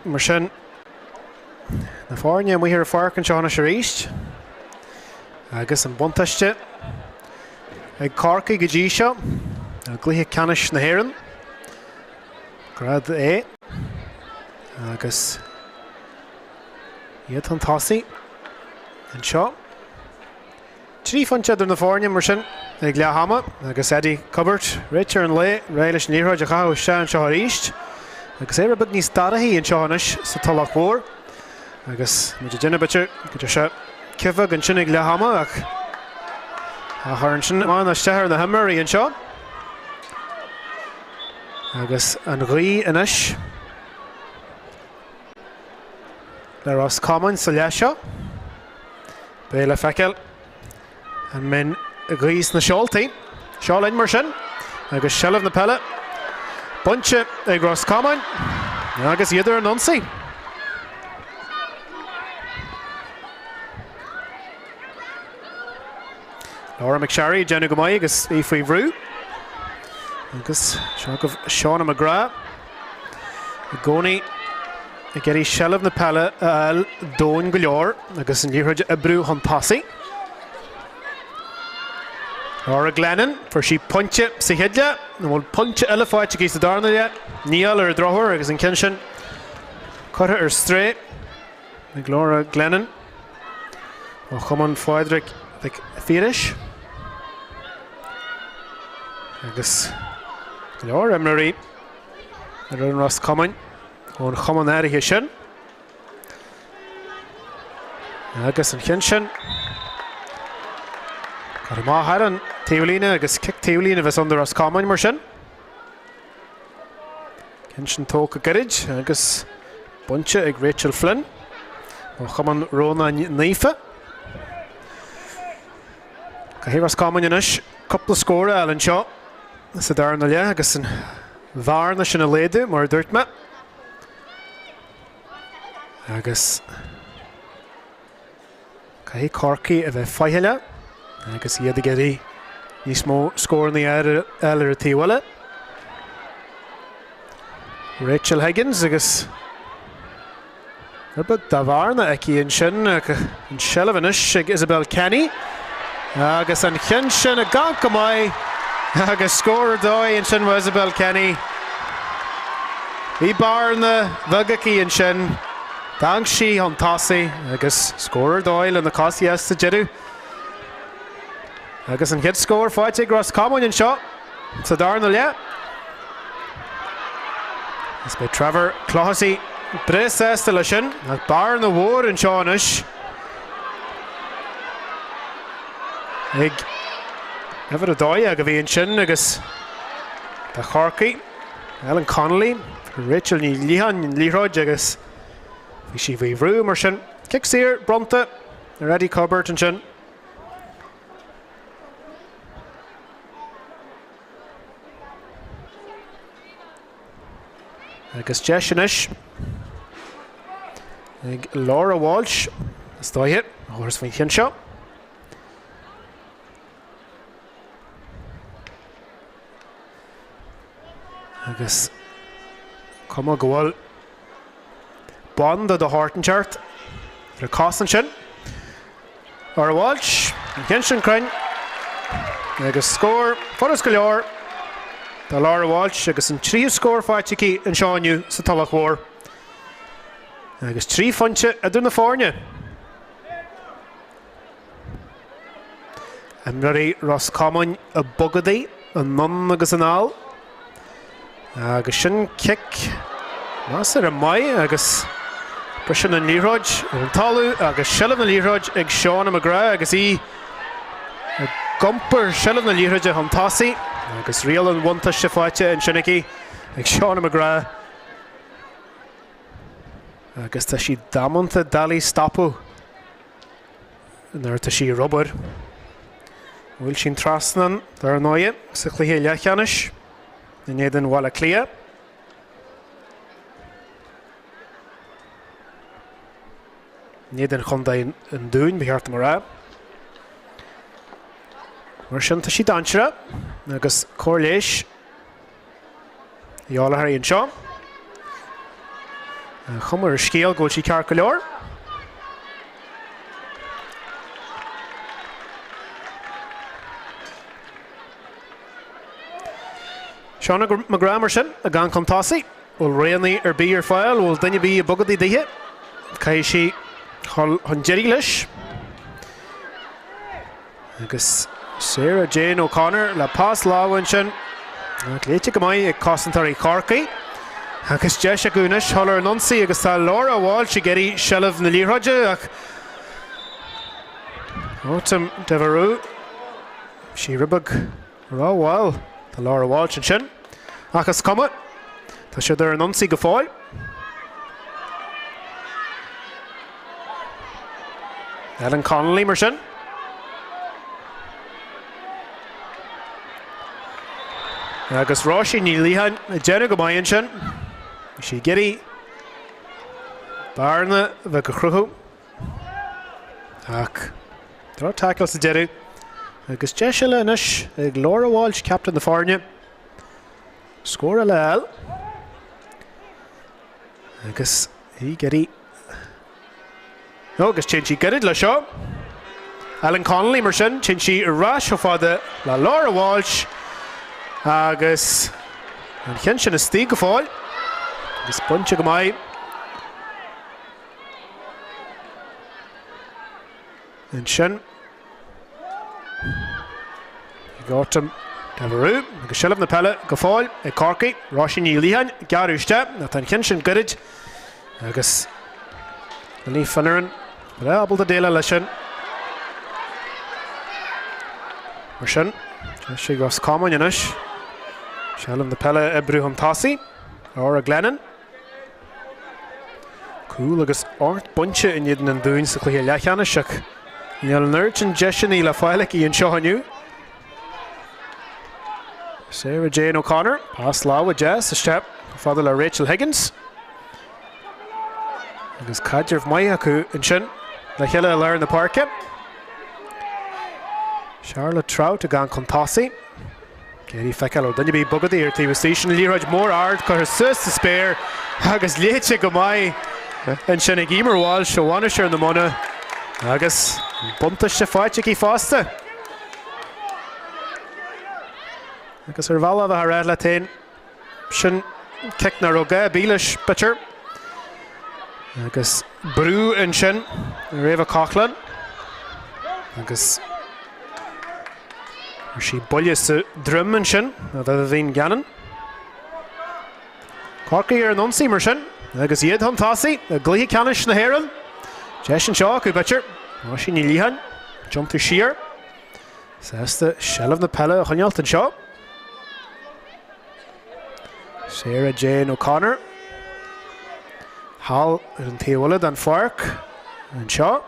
Mar sin, na foirne amuigh ar an pháirc anseo anois arís. Agus an buntáiste ag Corcaigh go dtí seo i gcluiche ceannais na hÉireann. Grád A. Agus iad chun tosaigh anseo. 3 phointe idir na foirne mar sin ag leath ama agus Eddie Cubbert, réiteoir an lae, réidh leis an liathróid a chaitheamh isteach anseo arís agus é rud beag níos dorchaí anseo anois sa Tulach Mhór agus muid ag déanamh b'fhéidir go dtí sé cithbheag ansin ag leath ama ach a chur ansin amach isteach ar na himreoirí anseo agus an ghaoth anois le Ros Comáin sa leath seo. Beidh le feiceáil an mbeidh gaoth sna seoltaí. Seo linn mar sin agus seilbh na peile bainte ag Ros Comáin agus iad ar an ionsaí. Laura McSharry ag déanamh go maith agus í faoi bhrú. Agus seo agaibh Shauna McGrath i gcónaí ag iarraidh seilbh na peile a fháil domhain go leor agus an liathróid a oibriú chun tosaigh. Laura Glennon, fuair sí pointe sa chéad leath, an bhfuil pointe eile faighte aici sa darna leath? Níl ar an drochuair agus an ceann sin curtha ar strae ag Laura Glennon ó Chumann Phádraig Mhic Phiarais. Agus go leor imreoirí ar fhoireann Ros Comáin ón chumann áirithe sin. Agus an ceann sin curtha amach thar an taobhlíne agus cic taobhlíne a bheas ann do Ros Comáin mar sin. Ceann sin tógtha gairid agus bainte ag Rachel Flynn ó Chumann Rónáin Naofa. Caithfidh Ros Comáin anois cúpla scór a fháil anseo sa darna leath agus an bhearna sin a laghdú mar a dúirt mé. Agus Caithfidh Corcaigh a bheith faichilleach agus iad ag iarraidh níos mó scóranna a fháil ar an taobh eile. Rachel Higgins agus rud beag de bhearna aici ansin ach an seilbh anois ag Isabel Kenny agus an ceann sin ag gabháil go maith agus scór ar dóigh ansin ó Isabel Kenny. Bhí bearna bheag aici ansin. D'amharc sí chun tosaigh agus scór ar dóigh lena cos dheas sa deireadh. Agus an chéad scór faighte ag Ros Comáin anseo sa darna leath. Is beidh Trevor Clohessy breá sásta leis sin, ach bearna mhór anseo anois ag uimhir 12 a bhí ansin agus do Chorcaigh. Ellen Connolly, Rachel Ní Liatháin an liathróid agus bhí sí faoi bhrú mar sin. Cic saor bronnta ar Eddie Cubbert ansin. Agus deis anois ag Laura Walsh is dóiche a thabhairt faoin cheann seo. Agus cuma go bhfuil banda de shórt inteacht ar a cos ansin. Laura Walsh, an ceann sin cruinn agus scór furast go leor do Laura Walsh agus an tríú scór faighte aici anseo inniu sa Tulach Mhór. Agus 3 phointe idir na foirne. Imreoirí Ros Comáin ag bogadaí anonn agus anall. Agus sin cic measartha maith agus briseann an liathróid ar an talamh agus seilbh na liathróid ag Shauna McGrath agus í ag iompar seilbh na liathróide chun tosaigh agus riail an bhuntáiste faighte ansin aici ag Shauna McGrath. Agus tá sí damanta doiligh stopadh. Nuair atá sí ar obair. Bhuail sí an trasnán, dar ndóighe, sa chluiche leathcheannais in éadan Bhaile Átha Cliath. In éadan Chontae an Dúin, ba cheart dom a rá. Mar sin, tá sí dainséarach agus cóir leighis. Ní uirthi anseo. An chuma ar an scéal go bhfuil sí ceart go leor. Shauna McGrath mar sin, ag gabháil chun tosaigh. Bhfuil roghanna ar bith ar fáil? Bhfuil duine ar bith ag bogadaí dithe? Caithfidh sí dhul chun deiridh leis. Agus Sarah Jane O'Connor le pas láimhe ansin. Ach léite go maith ag cosantóirí Chorcaí. Agus deis acu anois dhul ar an ionsaí agus tá Laura Walsh ag iarraidh seilbh na liathróide ach Autumn Devereux sí rud beag rómhall do Laura Walsh ansin. Ach is cuma, tá siad ar an ionsaí go fóill. Ellen Connolly mar sin. Agus Róisín Ní Liatháin ag déanamh go maith ansin. Bhí sí ag iarraidh bearna bheag a chruthú. Ach droch tackle sa deireadh. Agus deis eile anois ag Laura Walsh, captaen na foirne. Scór eile a fháil. Agus í ag iarraidh Agus téann sí gairid le seo. Ellen Connolly mar sin, téann sí ar ais chomh fada le Laura Walsh agus an cheann sin istigh go fóill agus bainte go maith. Ansin ag Autumn Devereux agus seilbh na peile go fóill ag Corcaigh. Róisín Ní Liatháin gearradh isteach ach tá an ceann sin gairid agus Lily Finneran breá ábalta déileáil leis sin. Mar sin, deis ag Ros Comáin anois. Seilbh na peile a oibriú chun tosaigh. Laura Glennon. Cúl agus 8 bpointe in éadan an Dúin sa chluiche leathcheannais ach níl an oiread sin deiseanna le fáil aici anseo inniu. Sarah Jane O'Connor, pas láimhe deas isteach fada le Rachel Higgins. Agus caidreamh maith acu ansin le chéile i lár na páirce. Charlotte Trout ag gabháil chun tosaigh. Ag iarraidh feiceáil an bhfuil duine ar bith ag bogadh di ar taobh istigh sin liathróid mór ard curtha suas sa spéir agus léite go maith ansin ag Emer Walsh ó Mhainistir na Móna agus buntáiste faighte aici fosta. Agus ar bhealach a bheith á rá leat féin, Sin cic nach raibh gá ar bith leis, b'fhéidir. Agus brú ansin ar Eva Coughlan. Agus fuair sí buille sa droim ansin ó Vivian Gannon. Corcaigh ar an ionsaí mar sin agus iad chun tosaigh i gcluiche ceannais na hÉireann. Deis anseo acu b'fhéidir. Róisín Ní Liatháin, tiontú siar. Sásta seilbh na peile a choinneáilt anseo. Sarah Jane O'Connor thall ar an taobh eile den pháirc anseo.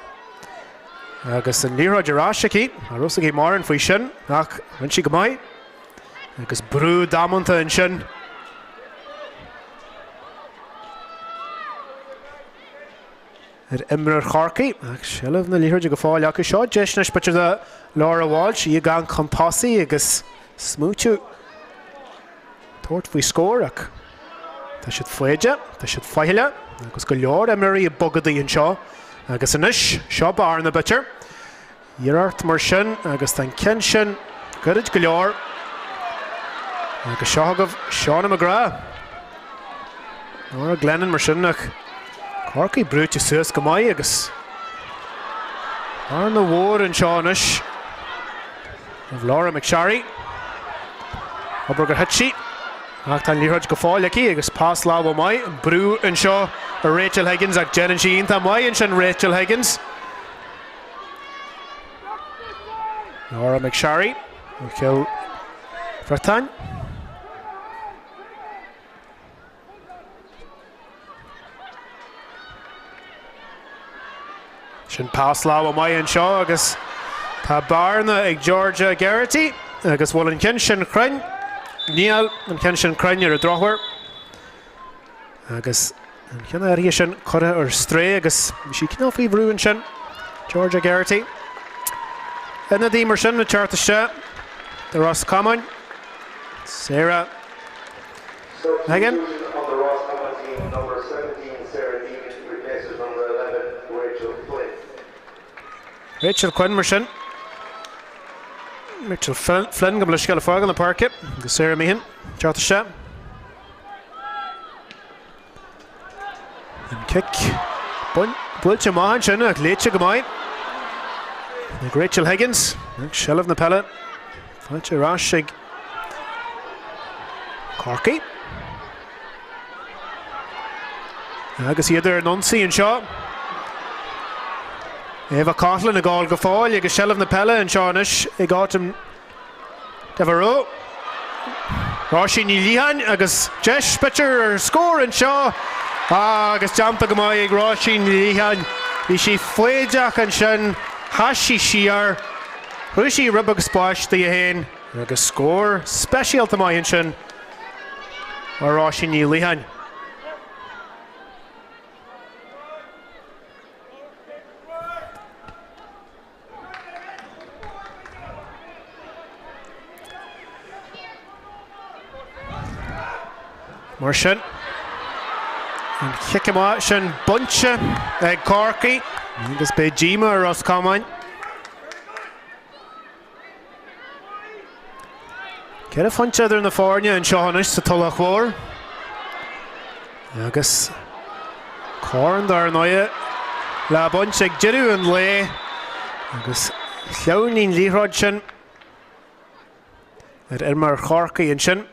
Agus an liathróid ar ais aici. Ní raibh a fhios aici mórán faoi sin ach rinne sí go maith. Agus brú damanta ansin. Ar imreoir Chorcaí, ach seilbh na liathróide go fóill acu. Seo deis anois b'fhéidir do Laura Walsh, í ag gabháil chun tosaigh agus smaoitiú tabhairt faoi scór ach tá siad foighdeach, tá siad faichilleach agus go leor imreoirí ag bogadh di anseo agus anois seo bearna b'fhéidir. Iarracht mar sin agus tá an ceann sin gairid go leor. Agus seo agaibh Shauna McGrath. Laura Glennon mar sin ach Corcaigh brúite suas go maith agus bearna mhór anseo anois. Of Laura McSharry. Abair gur thit sí. Ach tá an liathróid go fóill aici agus pas láimhe maith. Brú anseo ar Rachel Higgins ach déanann sí iontach maith ansin Rachel Higgins. Laura McSharry ó Chill Bhreatain. Sin pas láimhe maith anseo agus tá bearna ag Georgia Geraghty agus bhfuil an ceann sin cruinn? Níl an ceann sin cruinn ar an drochuair. Agus an ceann áirithe sin curtha ar strae agus bhí sí cineál faoi bhrú ansin, Georgia Geraghty. Ionadaí mar sin ag teacht isteach do Ros Comáin, Sarah. Megan. Rachel Quinn mar sin. Rachel Flynn gabh mo leithscéal ag fágáil na páirce agus Sarah Meehan teacht isteach. An cic buailte amach ansin ach léite go maith ag Rachel Higgins. Seilbh na peile faighte ar ais ag Corcaigh. Agus iad ar an ionsaí anseo. Eva Coughlan ag gabháil go fóill agus seilbh na peile anseo anois ag Autumn Devereux. Róisín Ní Liatháin agus deis b'fhéidir ar scór anseo agus déanta go maith ag Róisín Ní Liatháin. Bhí sí foighdeach ansin, sheas sí siar, chruthaigh sí rud beag spáis di féin agus scór speisialta maith ansin ó Róisín Ní Liatháin. Mar sin, an chic amach sin bainte ag Corcaigh agus beidh díomá ar Ros Comáin. Ceithre phointe idir na foirne anseo anois sa Tulach Mhór. Agus corn dar ndóigh le baint ag deireadh an lae agus shleamhnaigh an liathróid sin ar imreoir Chorcaí ansin.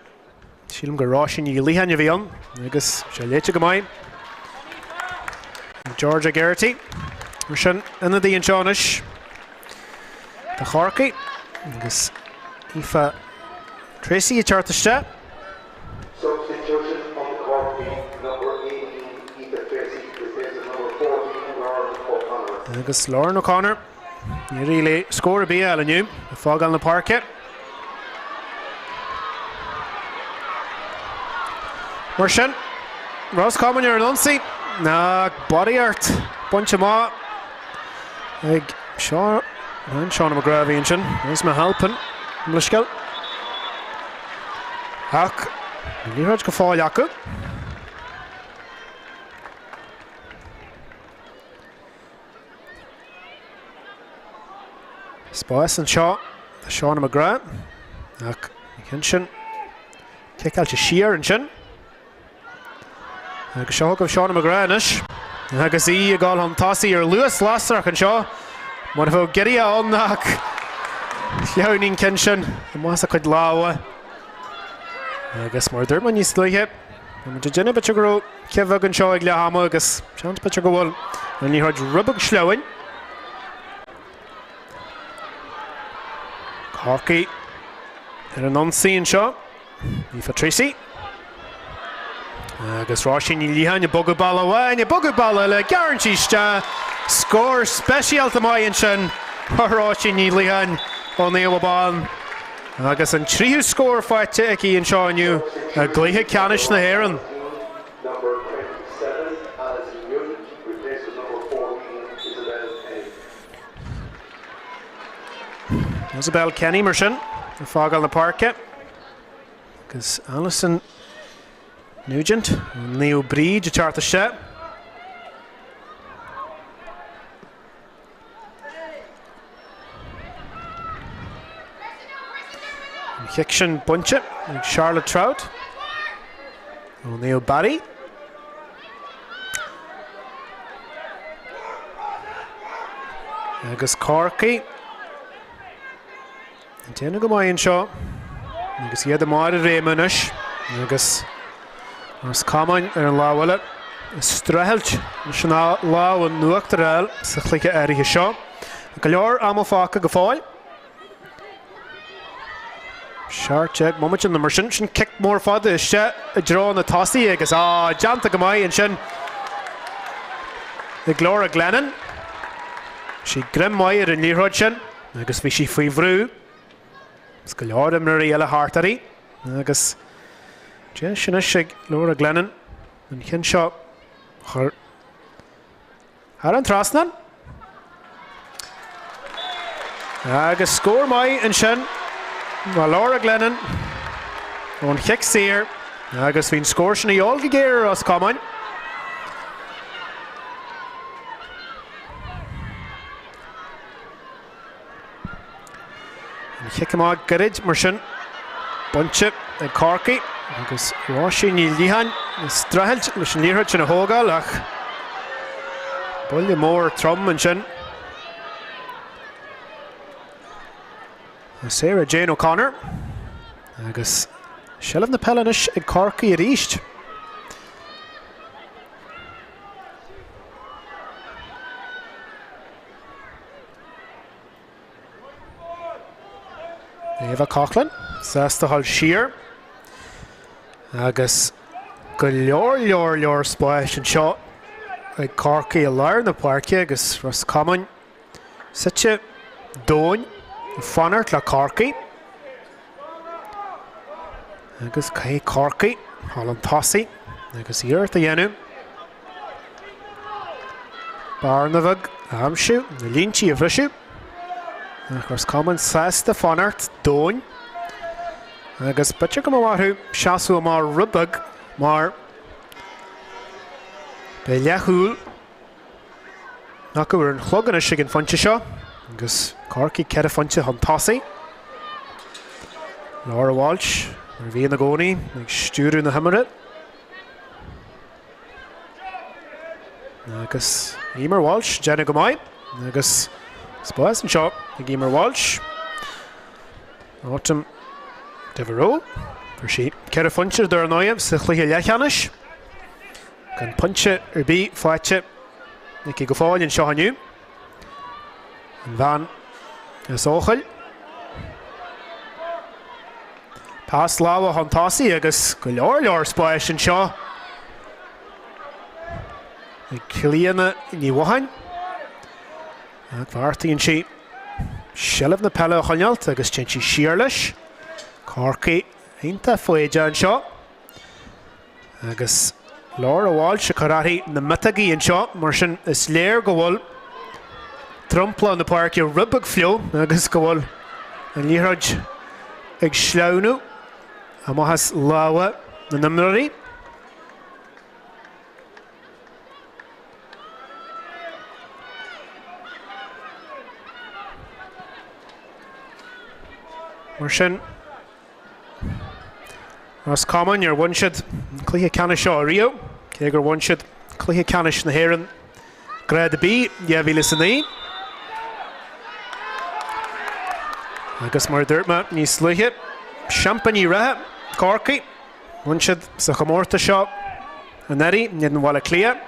Sílim gur Róisín Ní Liatháin a bhí ann agus sé léite go maith. Georgia Geraghty mar sin ionadaí anseo anois do Chorcaigh agus Aoife Tracy ag teacht isteach. Substitution on the Cork team, number 18 Aoife Tracy replaces number 14 Lauren O'Connor. Agus Lauren O'Connor. Níor éirigh léi scór ar bith a fháil inniu, ag fágáil na páirce. Mar sin, Ros Comáin ar an ionsaí, ach barraíocht bainte amach ag Seán, Seán McGrath a bhí ansin, Esme Halpin, mo leithscéal. Ach, an liathróid go fóill acu. Spás anseo do Shauna McGrath ach an ceann sin ciceáilte siar ansin. Agus seo chugaibh Shauna McGrath anois agus í ag dul chun tosaigh ar luas lasrach anseo. Mar a bheadh giorria ann ach shleamhnaigh an ceann sin amach as a cuid lámha. Agus mar a dúirt mé níos luaithe, tá muid ag déanamh b'fhéidir go raibh cith bheag anseo ag leath ama agus seans b'fhéidir go bhfuil an liathróid rud beag sleamhain. Corcaigh ar an ionsaí anseo. Aoife Treacy. Agus Róisín Ní Liatháin ag bogadh bealach amháin, ag bogadh bealach eile, gearrann sí isteach. Scór speisialta maith ansin ó Róisín Ní Liatháin ó Naomh Abán. Agus an tríú scór faighte aici anseo inniu i gcluiche ceannais na hÉireann. Isabel Kenny mar sin ag fágáil na páirce agus Alison Nugent, Naomh Bríd ag teacht isteach. An chic sin bainte ag Charlotte Trout ó Naomh Barry. Agus Corcaigh ag déanamh go maith anseo agus iad i mbarr a réime anois agus Ros Comáin ar an lámh eile ag streachailt leis an lámh in uachtar a fháil sa chluiche áirithe seo. Go leor ama fágtha go fóill. 17 bomaite nó mar sin. Sin cic mór fada isteach i dtreo na tosaithe agus á, déanta go maith ansin ag Laura Glennon. Sí greim maith ar an liathróid sin agus bhí sí faoi bhrú. Is go leor imreoirí eile thart uirthi agus deis anois ag Laura Glennon an ceann seo a chur Thar an trasnán. Agus scór maith ansin ó Laura Glennon ón chic saor. Agus bhí an scór sin a dhíobháil go géar ar Ros Comáin. An chic amach gairid mar sin bainte ag Corcaigh agus Róisín Ní Liatháin ag streachailt leis an liathróid sin a thógáil ach buille mór trom ansin. Sarah Jane O'Connor agus seilbh na peile anois ag Corcaigh arís. Eva Coughlan sásta dhul siar agus go leor leor leor spáis anseo ag Corcaigh i lár na páirce agus Ros Comáin suite domhain ag fanacht le Corcaigh. Agus caithfidh Corcaigh dhul chun tosaigh agus iarracht a dhéanamh bearna bheag a aimsiú, na líntí a bhriseadh. Ach Ros Comáin sásta fanacht domhain agus b'fhéidir go mbeadh orthu seasamh amach rud beag mar beidh leathchúl acu ar an chlog anois ag an phointe seo agus Corcaigh 4 phointe chun tosaigh. Laura Walsh, mar a bhíonn i gcónaí, ag stiúradh na himeartha. Agus Emer Walsh déanamh go maith agus spás anseo ag Emer Walsh. Autumn Devereux. Fuair sí 4 phointe dar ndóigh sa chluiche leathcheannais. Gan pointe ar bith faighte aici go fóill anseo inniu. An bhean as Eochaill. Pas láimhe chun tosaigh agus go leor leor spáis anseo ag Clíona Ní Mhatháin. Ach beartaíonn sí seilbh na peile a choinneáilt agus téann sí siar leis. Corcaigh iontach foighdeach anseo. Agus Laura Walsh ag cur uirthi na miotógaí anseo, mar sin is léir go bhfuil dromchla na páirce rud beag fliuch agus go bhfuil an liathróid ag sleamhnú amach as lámha na n-imreoirí. Mar sin, Ros Comáin, níor bhain siad an cluiche ceannais seo ariamh, cé gur bhain siad cluiche ceannais na hÉireann Grád B 2009. Agus mar a dúirt mé níos luaithe, seaimpíní reatha Corcaigh, bhain siad sa chomórtas seo anuraidh in éadan Bhaile Átha Cliath.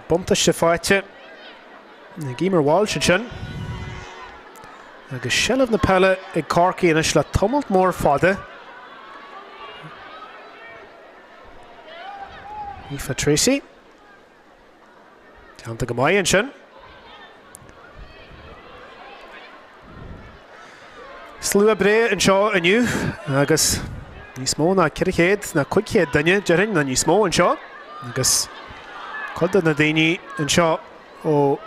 Buntáiste faighte ag Emer Walsh ansin. Agus seilbh na peile ag Corcaigh anois le tamalt mór fada. Aoife Treacy. Déanta go maith ansin. Slua breá anseo inniu agus níos mó ná 400 ná 500 duine, déarfainn, nó níos mó anseo agus cuid de na daoine anseo ó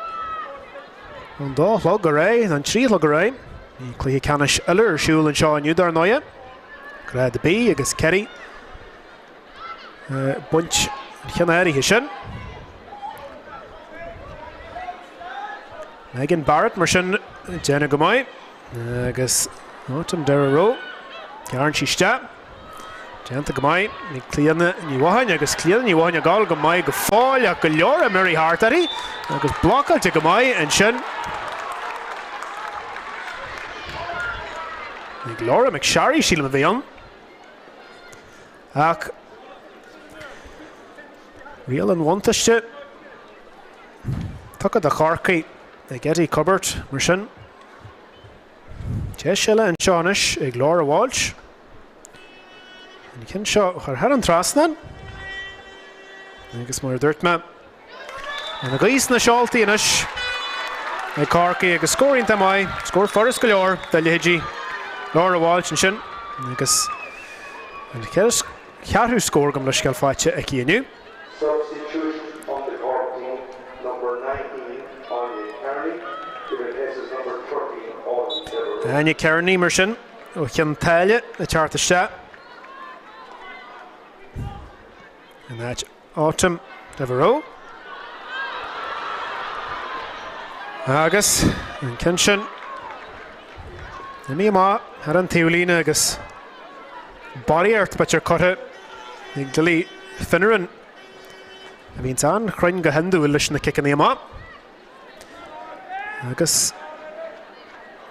an dá chlog ar aghaidh, nó an trí chlog ar aghaidh. Bhí cluiche ceannais eile ar siúl anseo inniu dar ndóighe, Grád B agus Kerry baint an chinn áirithe sin. Megan Barrett mar sin déanamh go maith agus Autumn Devereux gearrann sí isteach. Déanta go maith ag Clíona Ní Mhatháin agus Clíona Ní Mhatháin ag gabháil go maith go fóill ach go leor imreoirí thart uirthi agus blocáilte go maith ansin ag Laura McSharry sílim a bhí ann. Ach riail an bhuntáiste tugtha do Chorcaigh ag Eddie Cubbert mar sin. Deis eile anseo anois ag Laura Walsh. An ceann seo a chur thar an trasnán. Agus mar a dúirt mé, An ghaoth sna seoltaí anois ag Corcaigh agus scór iontach maith, scór furast go leor do leithéidí Laura Walsh ansin agus an cheathrú scór gabh mo leithscéal faighte aici inniu. Substitution on the Cork team, number 19, Áine Kearney. Áine Kearney mar sin ó Chionn tSáile ag teacht isteach in áit Autumn Devereux. Agus an ceann sin imithe amach thar an taobhlíne agus barraíocht b'fhéidir curtha ag Lily Finneran a bhíonns an-chruinn go hiondúil leis na ciceanna amach. Agus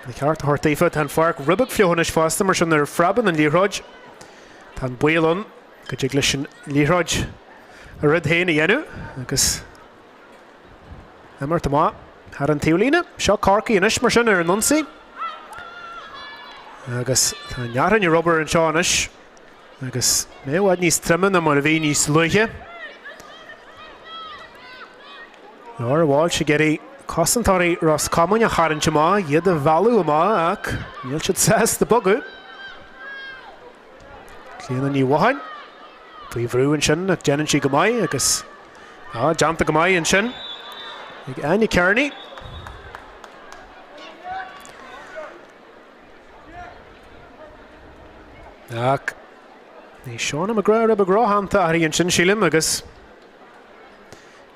le ceart a thabhairt daofa, tá an pháirc rud beag fliuch anois fosta, mar sin nuair a phreabann an liathróid, tá an baol ann go dtig leis an liathróid a rud féin a dhéanamh agus imeacht amach thar an taobhlíne. Seo Corcaigh anois mar sin ar an ionsaí. Agus tá an fhearthainn ar obair anseo anois agus é i bhfad níos troime ná mar a bhí níos luaithe. Laura Walsh ag iarraidh cosantóirí Ros Comáin a tharraingt amach, iad a mhealladh amach ach níl siad sásta bogadh. Clíona Ní Mhatháin faoi bhrú ansin ach déanann sí go maith agus á, déanta go maith ansin ag Áine Kearney. Ach ní Shauna McGrath rud beag rótheannta uirthi ansin sílim agus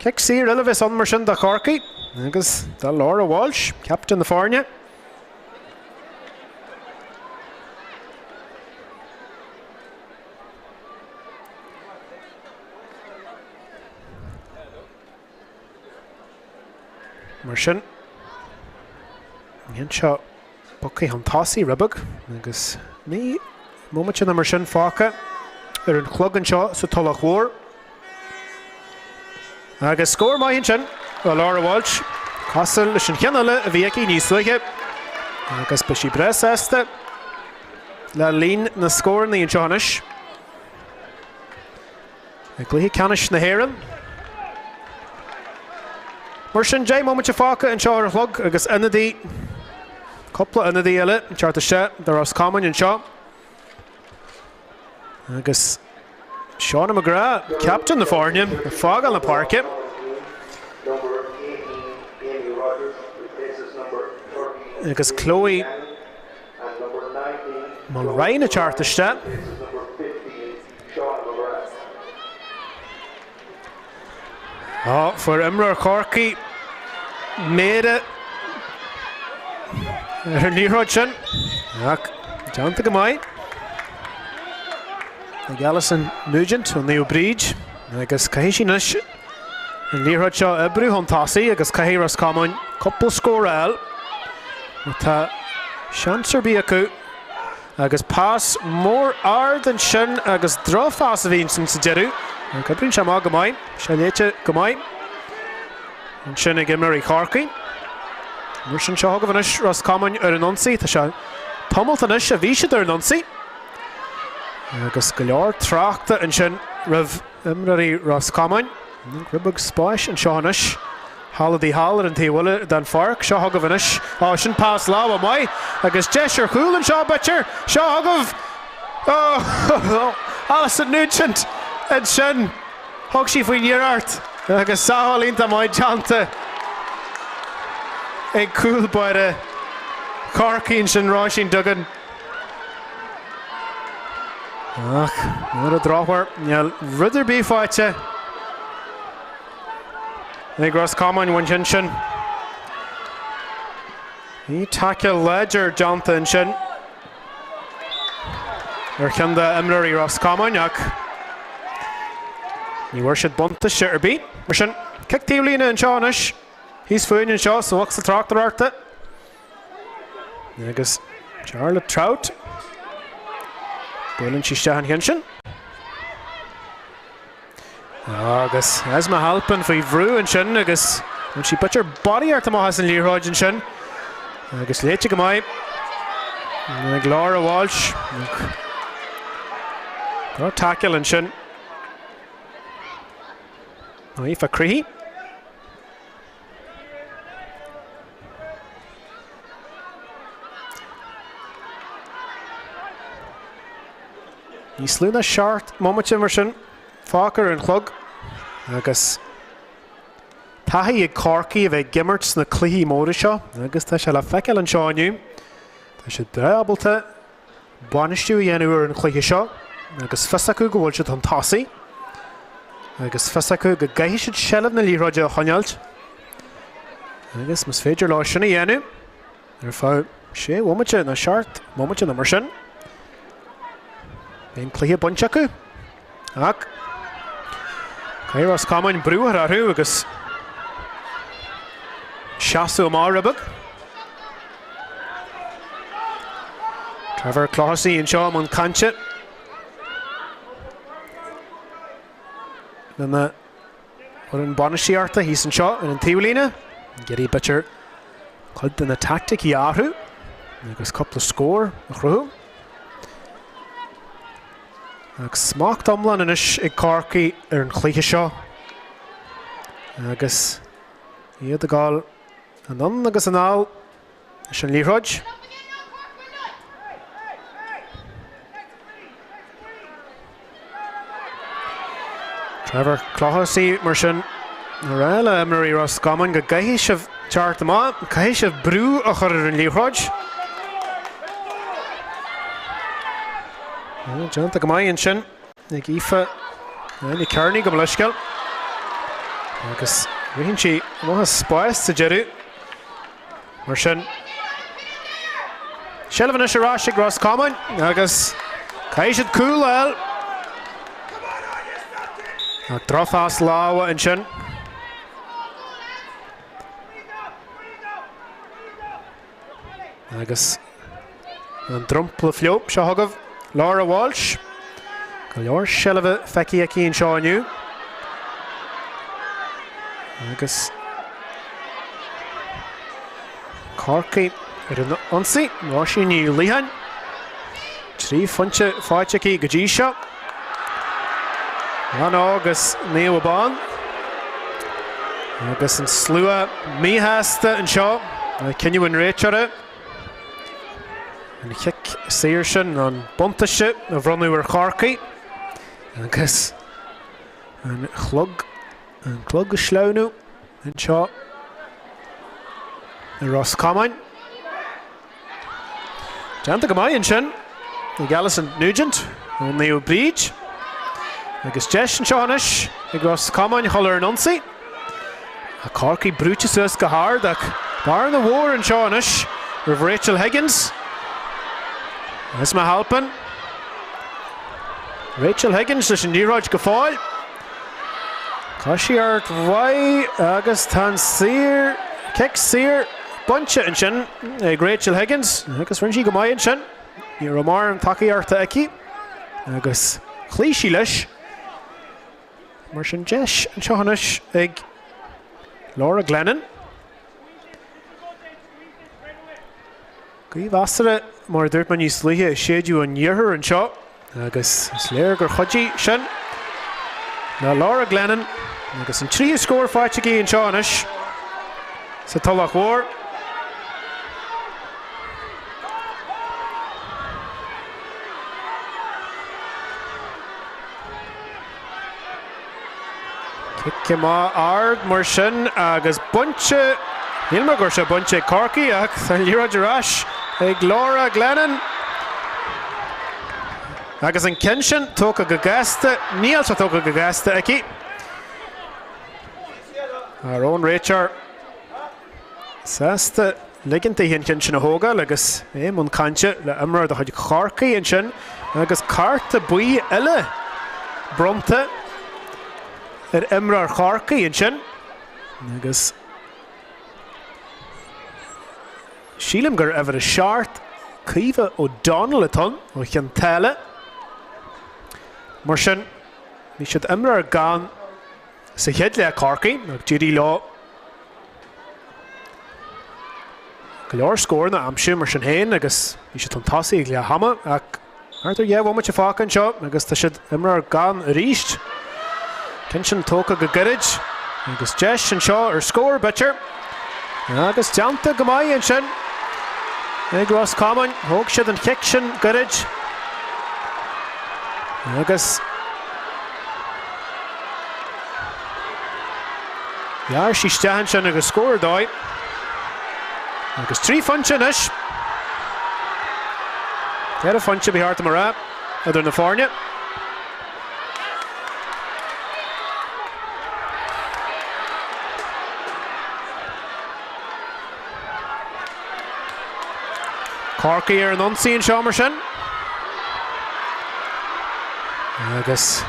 Cic saor eile a bheas ann mar sin do Chorcaigh agus do Laura Walsh, captaen na foirne. Mar sin, anseo Bogtha chun tosaigh rud beag agus 9 mbomaite nó mar sin fágtha ar an chlog anseo sa Tulach Mhór. Agus scór maith ansin ó Laura Walsh, cosúil leis an cheann eile a bhí aici níos luaithe agus beidh sí breá sásta le líon na scóranna anseo anois. I gcluiche ceannais na hÉireann. Mar sin, 10 mbomaite fágtha anseo ar an chlog agus ionadaí, cúpla ionadaí eile ag teacht isteach do Ros Comáin anseo. Agus Shauna McGrath, captaen na foirne, ag fágáil na páirce. Agus Chloe Mulryan ag teacht isteach. Á, fuair imreoir Chorcaí méara ar an liathróid sin, ach déanta go maith ag Alison Nugent ó Naomh Bríd agus caithfidh sí anois an liathróid seo a oibriú chun tosaigh agus caithfidh Ros Comáin cúpla scór a fháil má tá seans ar bith acu. Agus pas mór ard ansin agus drochphas a bhí ansin sa deireadh. Ach oibríonn sé amach go maith. Sé léite go maith ansin ag imreoirí Chorcaí. Mar sin seo chugaibh anois Ros Comáin ar an ionsaí. Tá sé tamalt anois a bhí siad ar an ionsaí. Agus go leor tráchta ansin roimh Imreoirí Ros Comáin. Rud beag spáis anseo anois. Thall a thall ar an taobh eile den pháirc. Seo chugaibh anois. Ó, sin pas láimhe maith agus deis ar chúl anseo, b'fhéidir. Seo chugaibh. Ó, Alison Nugent ansin. Thug sí faoin iarracht agus sábháil iontach maith déanta ag cúl báire Chorcaí ansin, Róisín Duggan. Ach ar an drochuair, níl rud ar bith faighte ag Ros Comáin ón cheann sin. Bhí taicil láidir déanta ansin ar cheann d'imreoirí Ros Comáin ach ní bhfuair siad buntáiste ar bith. Mar sin, cic taobhlíne anseo anois, thíos fúinn anseo sa bhocsa tráchtaireachta. Agus Charlotte Trout. Buaileann sí isteach an cheann sin. Agus Esma Halpin faoi bhrú ansin agus bhain sí b'fhéidir barraíocht amach as an liathróid ansin. Agus léite go maith ag Laura Walsh. Tá taicil ansin. Aoife Creehey. Níos lú ná 7 mbomaite mar sin fágtha ar an chlog agus tá. taithí ag Corcaigh a bheith ag imirt sna cluichí móra seo agus tá sé le feiceáil anseo inniu. Tá siad breá ábalta bainistiú a dhéanamh ar an chluiche seo agus fios acu go bhfuil siad chun tosaigh agus fios acu go gcaithfidh siad seilbh na liathróide a choinneáilt agus más féidir leo sin a dhéanamh ar feadh sé bhomaite nó seacht mbomaite nó mar sin, beidh an cluiche bainte acu. Ach caithfidh Ros Comáin brú a chur orthu agus seasamh amach rud beag. Trevor Clohessy anseo i mbun cainte lena fhoireann bainistíochta thíos anseo ar an taobhlíne. Ag iarraidh b'fhéidir cuid de na teaicticí a athrú agus cúpla scór a chruthú. Ach smacht iomlán anois ag Corcaigh ar an chluiche seo agus iad ag dul anonn agus anall leis an liathróid. Trevor Clohessy mar sin ag rá le imreoirí Ros Comáin go gcaithfidh sibh teacht amach, caithfidh sibh brú a chur ar an liathróid. Déanta go maith ansin ag Aoife Áine Kearney gabh mo leithscéal. Agus ritheann sí amach as spás sa deireadh. Mar sin, seilbh anois ar ais ag Ros Comáin agus caithfidh siad cúl a fháil. Ach drochphas láimhe ansin. Agus an dromchla fliuch seo chugaibh, Laura Walsh. Go leor seilbhe feicthe aici anseo inniu. Agus Corcaigh ar an ionsaí, Róisín Ní Liatháin. 3 phointe faighte aici go dtí seo. An-óg as Naomh Abán. Agus an slua míshásta anseo le cinneadh an réiteora. An chic saor sin, an buntáiste a bhronnadh ar Chorcaigh. Agus an chlog, an clog ag sleamhnú anseo i Ros Comáin. Déanta go maith ansin ag Alison Nugent ó Naomh Bríd. Agus deis anseo anois ag Ros Comáin dhul ar an ionsaí. Tá Corcaigh brúite suas go hard ach bearna mhór anseo anois roimh Rachel Higgins. Esma Halpin. Rachel Higgins leis an liathróid go fóill. Coisíocht mhaith agus tá an saor, cic saor bainte ansin ag Rachel Higgins agus rinne sí go maith ansin. Ní raibh mórán tacaíochta aici agus chloígh sí leis. Mar sin deis anseo anois ag Laura Glennon. Gaoth mheasartha, mar a dúirt mé níos luaithe, ag séideadh ón iarthar anseo agus is léir gur chuidigh sin le Laura Glennon agus an tríú scór faighte aici anseo anois sa Tulach Mhór. Cic amach ard mar sin agus bainte, shíl mé go raibh sé bainte ag Corcaigh ach tá an liathróid ar ais ag Laura Glennon. Agus an ceann sin tógtha go gasta, níl sé tógtha go gasta aici. An raibh an réiteoir sásta ligint di an ceann sin a thógáil agus é i mbun cainte le imreoir de chuid Chorcaí ansin agus cárta buí eile bronnta ar imreoir Chorcaí ansin agus sílim gur uimhir 7 Caoimhe O'Donnell atá ann ó Chionn tSáile. Mar sin bhí siad imreoir gann sa chéad leath Corcaigh ach d'éirigh leo Go leor scóranna a aimsiú mar sin féin agus bhí siad chun tosaigh ag leath ama ach thart ar 2 bhomaite fágtha anseo agus tá siad imreoir gann arís. Ceann sin tógtha go gairid agus deis anseo ar scór b'fhéidir agus déanta go maith ansin ag Ros Comáin. Thóg siad an chic sin gairid agus. Ghearr sí isteach ansin agus scór ar dóigh. Agus 3 phointe anois. 4 phointe ba cheart dom a rá idir na foirne. Corcaigh ar an ionsaí anseo mar sin. Agus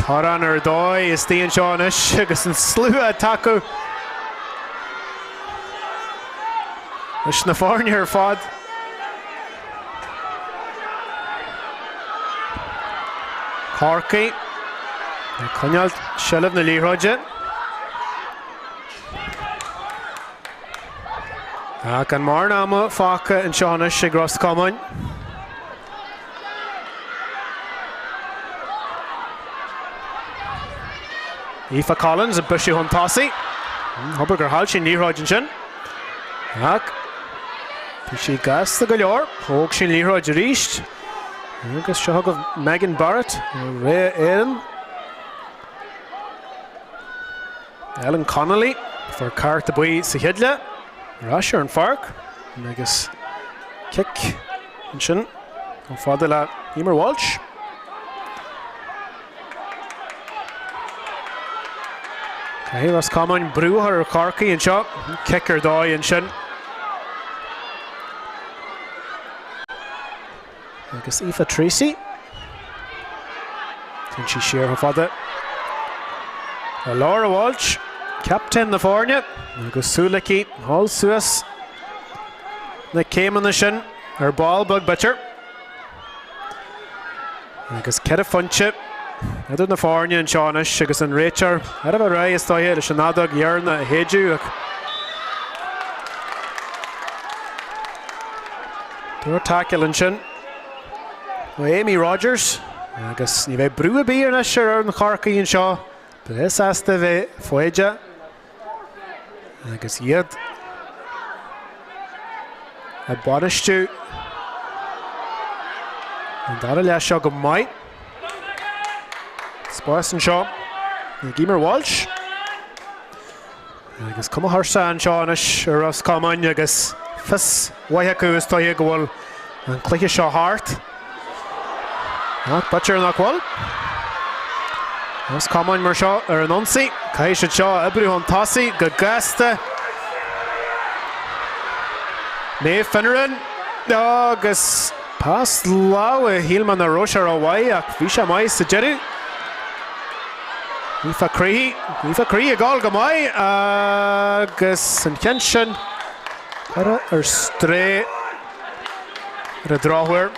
torann ar dóigh istigh anseo anois agus an slua ag tacú leis na foirne ar fad. Corcaigh ag coinneáil seilbh na liathróide. Ach gan mórán ama fágtha anseo anois ag Ros Comáin. Aoife Collins ag briseadh chun tosaigh. Abair gur chaill sí an liathróid ansin. Ach bhí sí gasta go leor. Thóg sí an liathróid arís. Agus seo chugaibh Megan Barrett ó Ré Éireann. Ellen Connolly, fuair cárta buí sa chéad leath, ar ais ar an pháirc agus cic ansin chomh fada le Emer Walsh. Caithfidh Ros Comáin brú a chur ar Chorcaigh anseo, cic ar dóigh ansin. Agus Aoife Treacy. Téann sí siar chomh fada le Laura Walsh, captaen na foirne, agus súil aici dhul suas na céimeanna sin ar ball beag b'fhéidir. Agus 4 phointe idir na foirne anseo anois agus an réiteoir thar a bheith réidh is dóiche leis an fheadóg dheireanach a shéideadh ach dúirt taicil ansin ó Amy Rogers agus ní bheidh brú ar bith anois ar fhoireann Chorcaí anseo. Breá sásta a bheith foighdeach agus iad ag bainistiú an dara leath seo go maith. Spás anseo ag Emer Walsh. Agus cuma thuirseach anseo anois ar Ros Comáin agus fios mhaith acu is dóiche go bhfuil an cluiche seo thart. Ach b'fhéidir nach bhfuil. Ros Comáin mar seo ar an ionsaí. Caithfidh siad seo a oibriú chun tosaigh go gasta. Maeve Finneran agus pas láimhe shíl mé nach raibh sé rómhaith ach bhí sé maith sa deireadh. Aoife Creevy, Aoife Creevy ag gabháil go maith agus an ceann sin curtha ar strae ar an drochuair.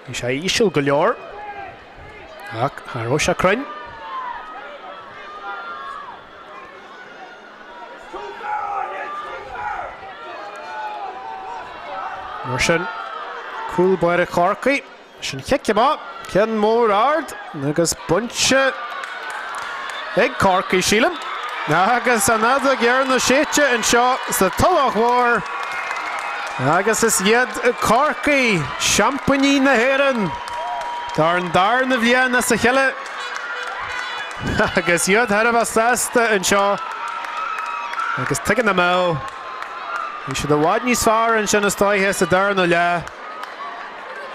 Bhí sé íseal go leor ach cha raibh sé cruinn. Mar sin, cúl báire Chorcaí. Sin chic amach, ceann mór ard agus bainte ag Corcaigh, sílim. Agus an fheadóg dheireanach séidte anseo sa Tulach Mhór agus is iad Corcaigh seaimpíní na hÉireann don darna bhliain as a chéile agus iad thar a bheith sásta anseo agus tuige nach mbeadh. Bhí siad i bhfad níos fearr ansin is dóiche sa darna leath.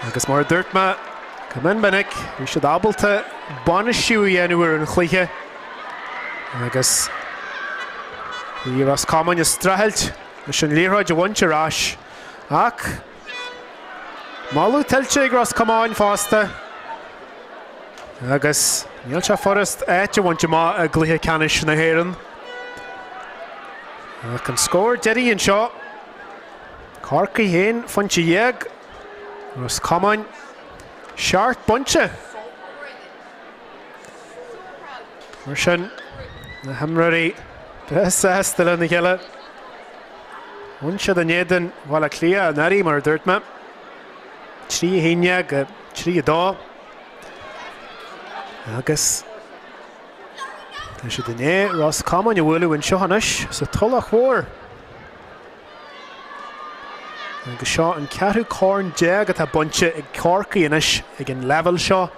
Agus mar a dúirt mé go mion minic, bhí siad ábalta bainistiú a dhéanamh ar an chluiche agus bhí Ros Comáin ag streachailt leis an liathróid a bhaint ar ais. Ach moladh tuillte ag Ros Comáin fosta agus níl sé furast áit a bhaint amach i gcluiche ceannais na hÉireann. Ach an scór deiridh anseo, Corcaigh 11 phointe, Ros Comáin 7 bpointe. Mar sin, na himreoirí breá sásta lena chéile. Bhain siad in éadan Bhaile Átha Cliath anuraidh, mar a dúirt mé. 3 1 go 3 2. Agus tá siad i ndiaidh Ros Comáin a bhualadh anseo anois sa Tulach Mhór. Agus seo an ceathrú corn atá bainte ag Corcaigh anois ag an leibhéal seo.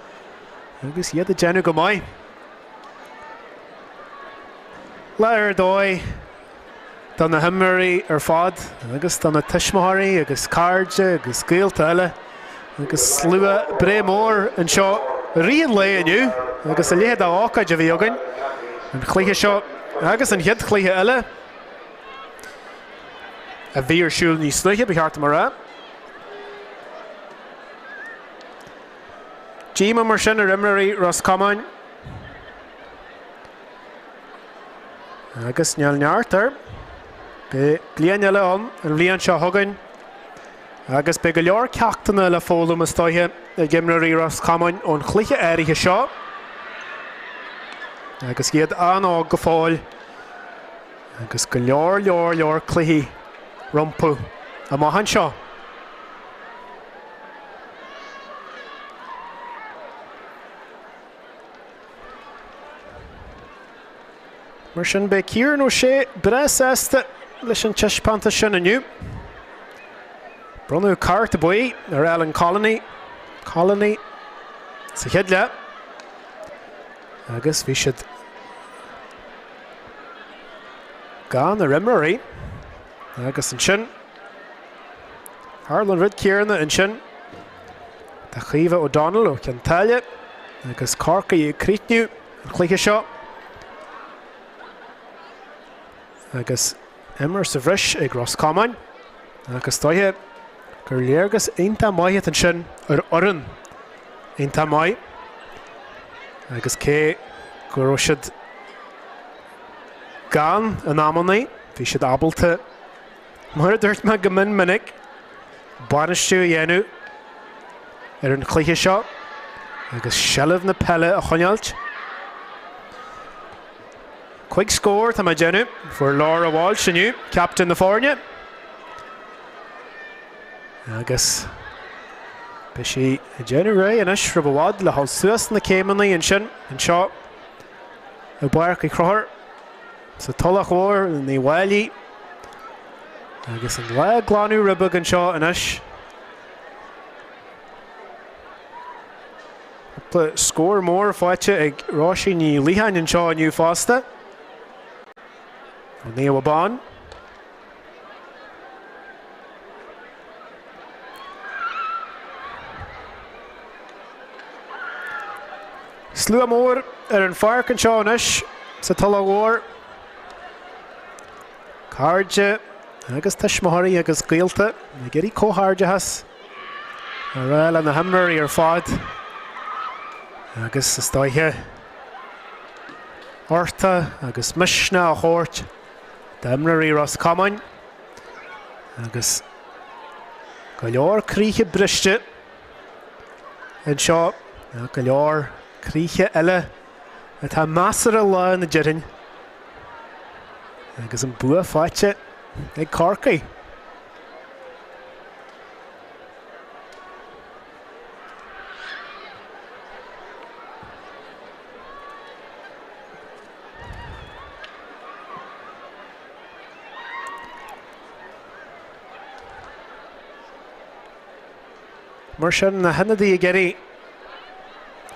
Agus iad ag déanamh go maith. Lá ar dóigh do na himreoirí ar fad agus do na tuismitheoirí agus cairde agus gaolta eile agus slua breá mór anseo i rith an lae inniu agus a leithéid d'ócáid a bhí againn, an chluiche seo agus an chéad chluiche eile a bhí ar siúl níos luaithe, ba cheart dom a rá. Díomá mar sin ar imreoirí Ros Comáin. Agus níl neart air. Beidh bliain eile ann, an bhliain seo chugainn. Agus beidh go leor ceachtanna le foghlaim is dóiche ag imreoirí Ros Comáin ón chluiche áirithe seo. Agus iad an-óg go fóill. Agus go leor leor leor cluichí rompu amach anseo. Mar sin beidh Kieran O'Shea breá sásta leis an taispeántas sin inniu. Bronnadh cárta buí ar Alan Colony, Colony sa chéad leath agus bhí siad gann ar imreoirí agus ansin tharla an rud céanna ansin do Chaoimhe O'Donnell ó Chionn tSáile agus Corcaigh ag críochnú an chluiche seo agus imreoir sa bhreis ag Ros Comáin agus is dóiche gur léargas iontach maith atá ansin ar fhoireann iontach maith agus cé go raibh siad gann in amannaí, bhí siad ábalta, mar a dúirt mé go mion minic, bainistiú a dhéanamh ar an chluiche seo agus seilbh na peile a choinneáilt. Cuig scór tá mé ag déanamh, fuair Laura Walsh inniu, captaen na foirne, agus beidh sí ag déanamh réidh anois roimh i bhfad le dhul suas na céimeanna ansin anseo i bPáirc Uí Chonchúir sa Tulach Mhór in Uíbh Fhailí agus an lá ag glanadh ribeag anseo anois. Cúpla scór mór faighte ag Róisín Ní Liatháin anseo inniu fosta. Ó Naomh Abán. Slua mór ar an pháirc anseo anois sa Tulach Mhór. Cairde agus tuismitheoirí agus gaolta ag iarraidh comhghairdeachas a rá le na himreoirí ar fad agus is dóiche uchtach agus misneach a thabhairt d'imreoirí Ros Comáin agus go leor croíthe briste anseo, go leor croíthe eile atá measartha lán a déarfainn agus an bua faighte ag Corcaigh. Mar sin, na hionadaithe ag iarraidh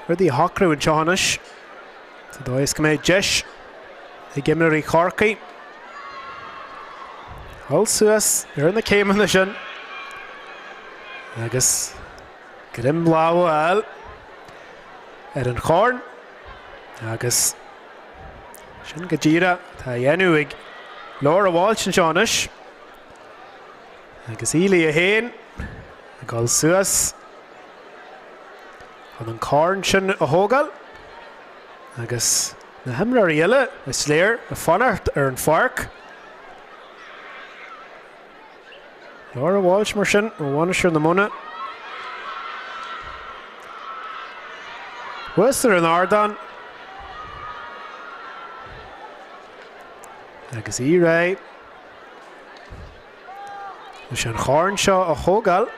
rudaí a shocrú anseo anois sa dóigh is go mbeidh deis ag imreoirí Chorcaí dul suas ar na céimeanna sin agus greim láimhe a fháil ar an chorn agus sin go díreach atá á dhéanamh ag Laura Walsh anseo anois. Agus í léi féin ag dul suas chun an corn sin a thógáil agus na himreoirí eile, is léir, ag fanacht ar an pháirc. Laura Walsh mar sin ó Mhainistir na Móna. Thuas ar an ardán agus í réidh leis an chorn seo a thógáil.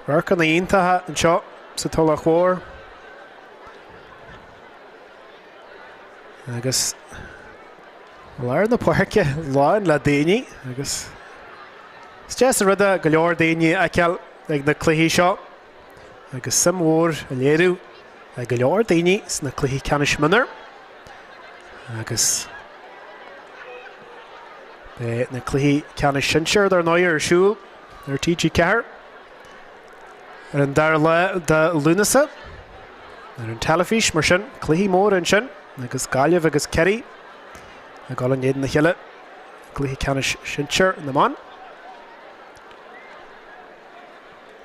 Radharcanna iontacha anseo sa Tulach Mhór. Agus lár na páirce lán le daoine agus is deas an rud é go leor daoine a fheiceáil ag na cluichí seo agus suim mhór á léiriú ag go leor daoine sna cluichí ceannais mionúr. Agus beidh na cluichí ceannais sinsir dar ndóigh ar siúl ar TG4 ar an dara lá de Lúnasa ar an teilifís, mar sin, cluichí móra ansin agus Gaillimh agus Ciarraí ag dul in éadan a chéile i gcluiche ceannais sinsir na mban.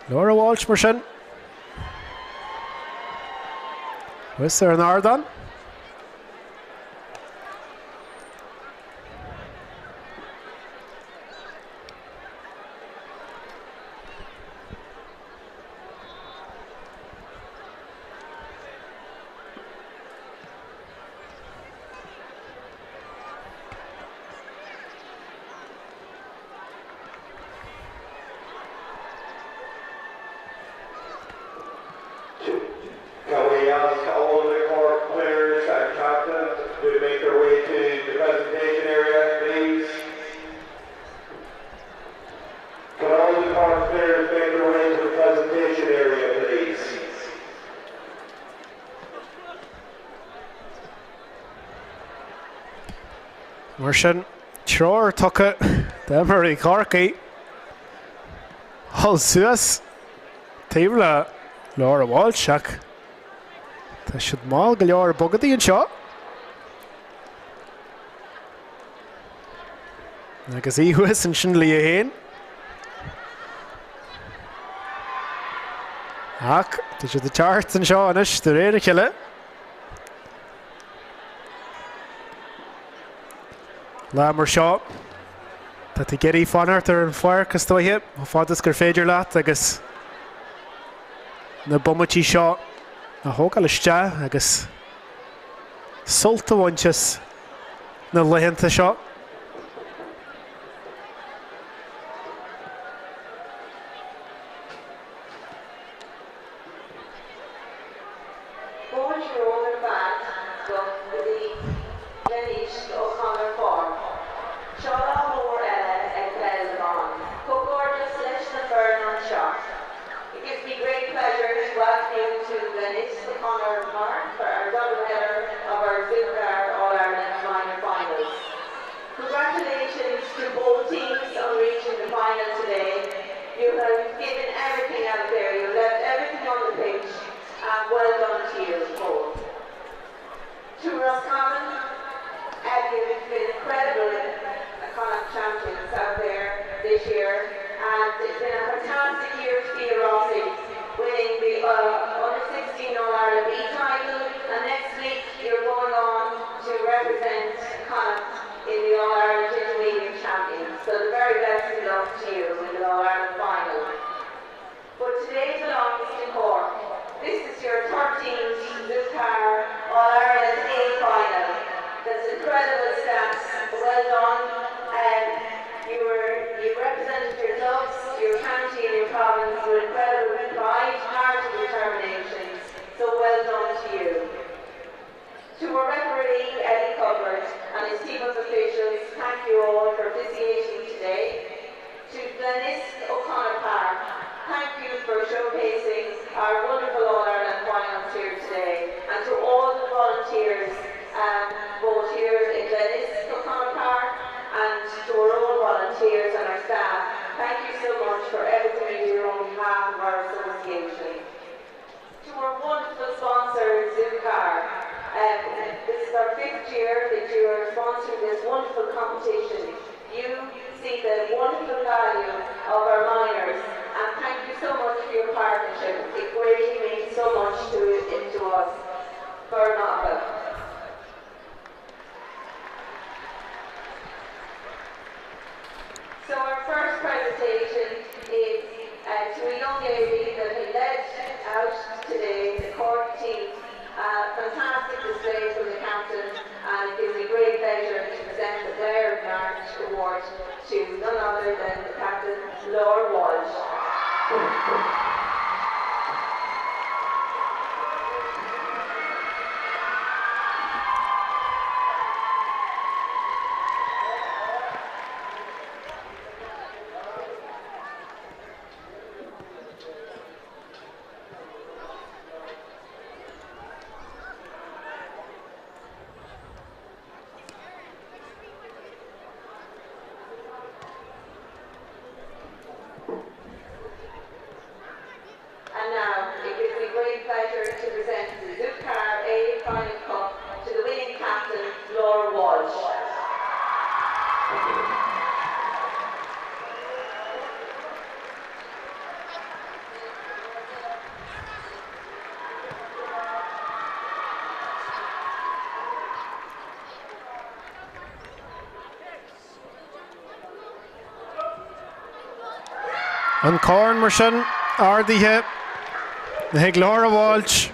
Laura Walsh mar sin. Thuas ar an ardán. Can we ask all the Cork players and captains to make their way to the presentation area, please? Can all the Cork players make their way to the presentation area, please? Mar sin, treoir tugtha d'imreoirí Chorcaí dul suas taobh le Laura Walsh ach tá siad mall go leor ag bogadaí anseo. Agus í thuas ansin léi féin. Ach tá siad ag teacht anseo anois de réir a chéile. Lá mar seo, tá tú ag iarraidh fanacht ar an pháirc is dóiche, chomh fada is gur féidir leat agus na bomaití seo a thógáil isteach agus sult a bhaint as na laethanta seo. Fáilte romhaibh ar fad go dtí Glenisk O'Connor Park. Seo lá mór eile ag peil na mban. Comhghairdeas leis na foirne anseo. It gives me great pleasure to welcome you to Glenisk O'Connor Park for our double header of our Zipcar All-Ireland Minor Finals. Congratulations to both teams on reaching the final today. You have given everything out there. You left everything on the pitch. And well done to you both. To Roscommon, you've been incredible Connacht champions out there this year. And it's been a fantastic year to be a Rossie, winning the uh, under 16 All-Ireland B title. And next week you're going on to represent Connacht in the All-Ireland Intermediate Champions. So the very best of luck to you in the All-Ireland final. But today belongs to Cork. This is your 13th Zipcar All-Ireland A final. That's incredible stats. Well done. Um, you were you represented your clubs, your county and your province with incredible pride, heart and determination. So well done to you. To our referee, Eddie Cuthbert, and his team of officials, thank you all for officiating today. To Glenisk O'Connor Park, thank you for showcasing our wonderful All-Ireland finals here today. And to all the volunteers, um, both here in Glenisk O'Connor Park and to our own volunteers and our staff, thank you so much for everything you do on behalf of our association. To our wonderful sponsor, Zipcar. Um, this is our fifth year that you are sponsoring this wonderful competition. You see the wonderful value of our minors and thank you so much for your partnership. It greatly means so much to, to us. Bernaba. So our first presentation is uh, to a young lady that he led out today, the Cork team. Uh, fantastic display from the captain and it gives me great pleasure to present the Player of March Award to none other than the captain, Laura Walsh. An corn mar sin ardaithe ag Laura Walsh,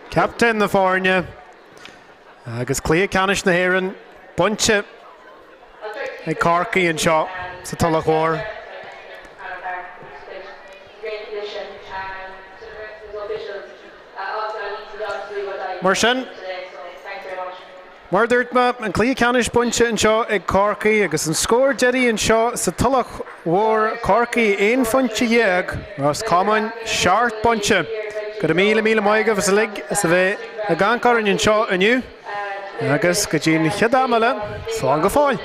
captaen na foirne, agus cluiche ceannais na hÉireann bainte ag Corcaigh anseo sa Tulach Mhór. Mar sin, mar a dúirt mé, an cluiche ceannais bainte anseo ag Corcaigh agus an scór deiridh anseo sa Tulach Mhór, Corcaigh 11 phointe, Ros Comáin 7 bpointe. Go raibh míle míle maith agaibh as uilig as a bheith ag amharc orainn anseo inniu agus go dtí an chéad am eile, slán go fóill!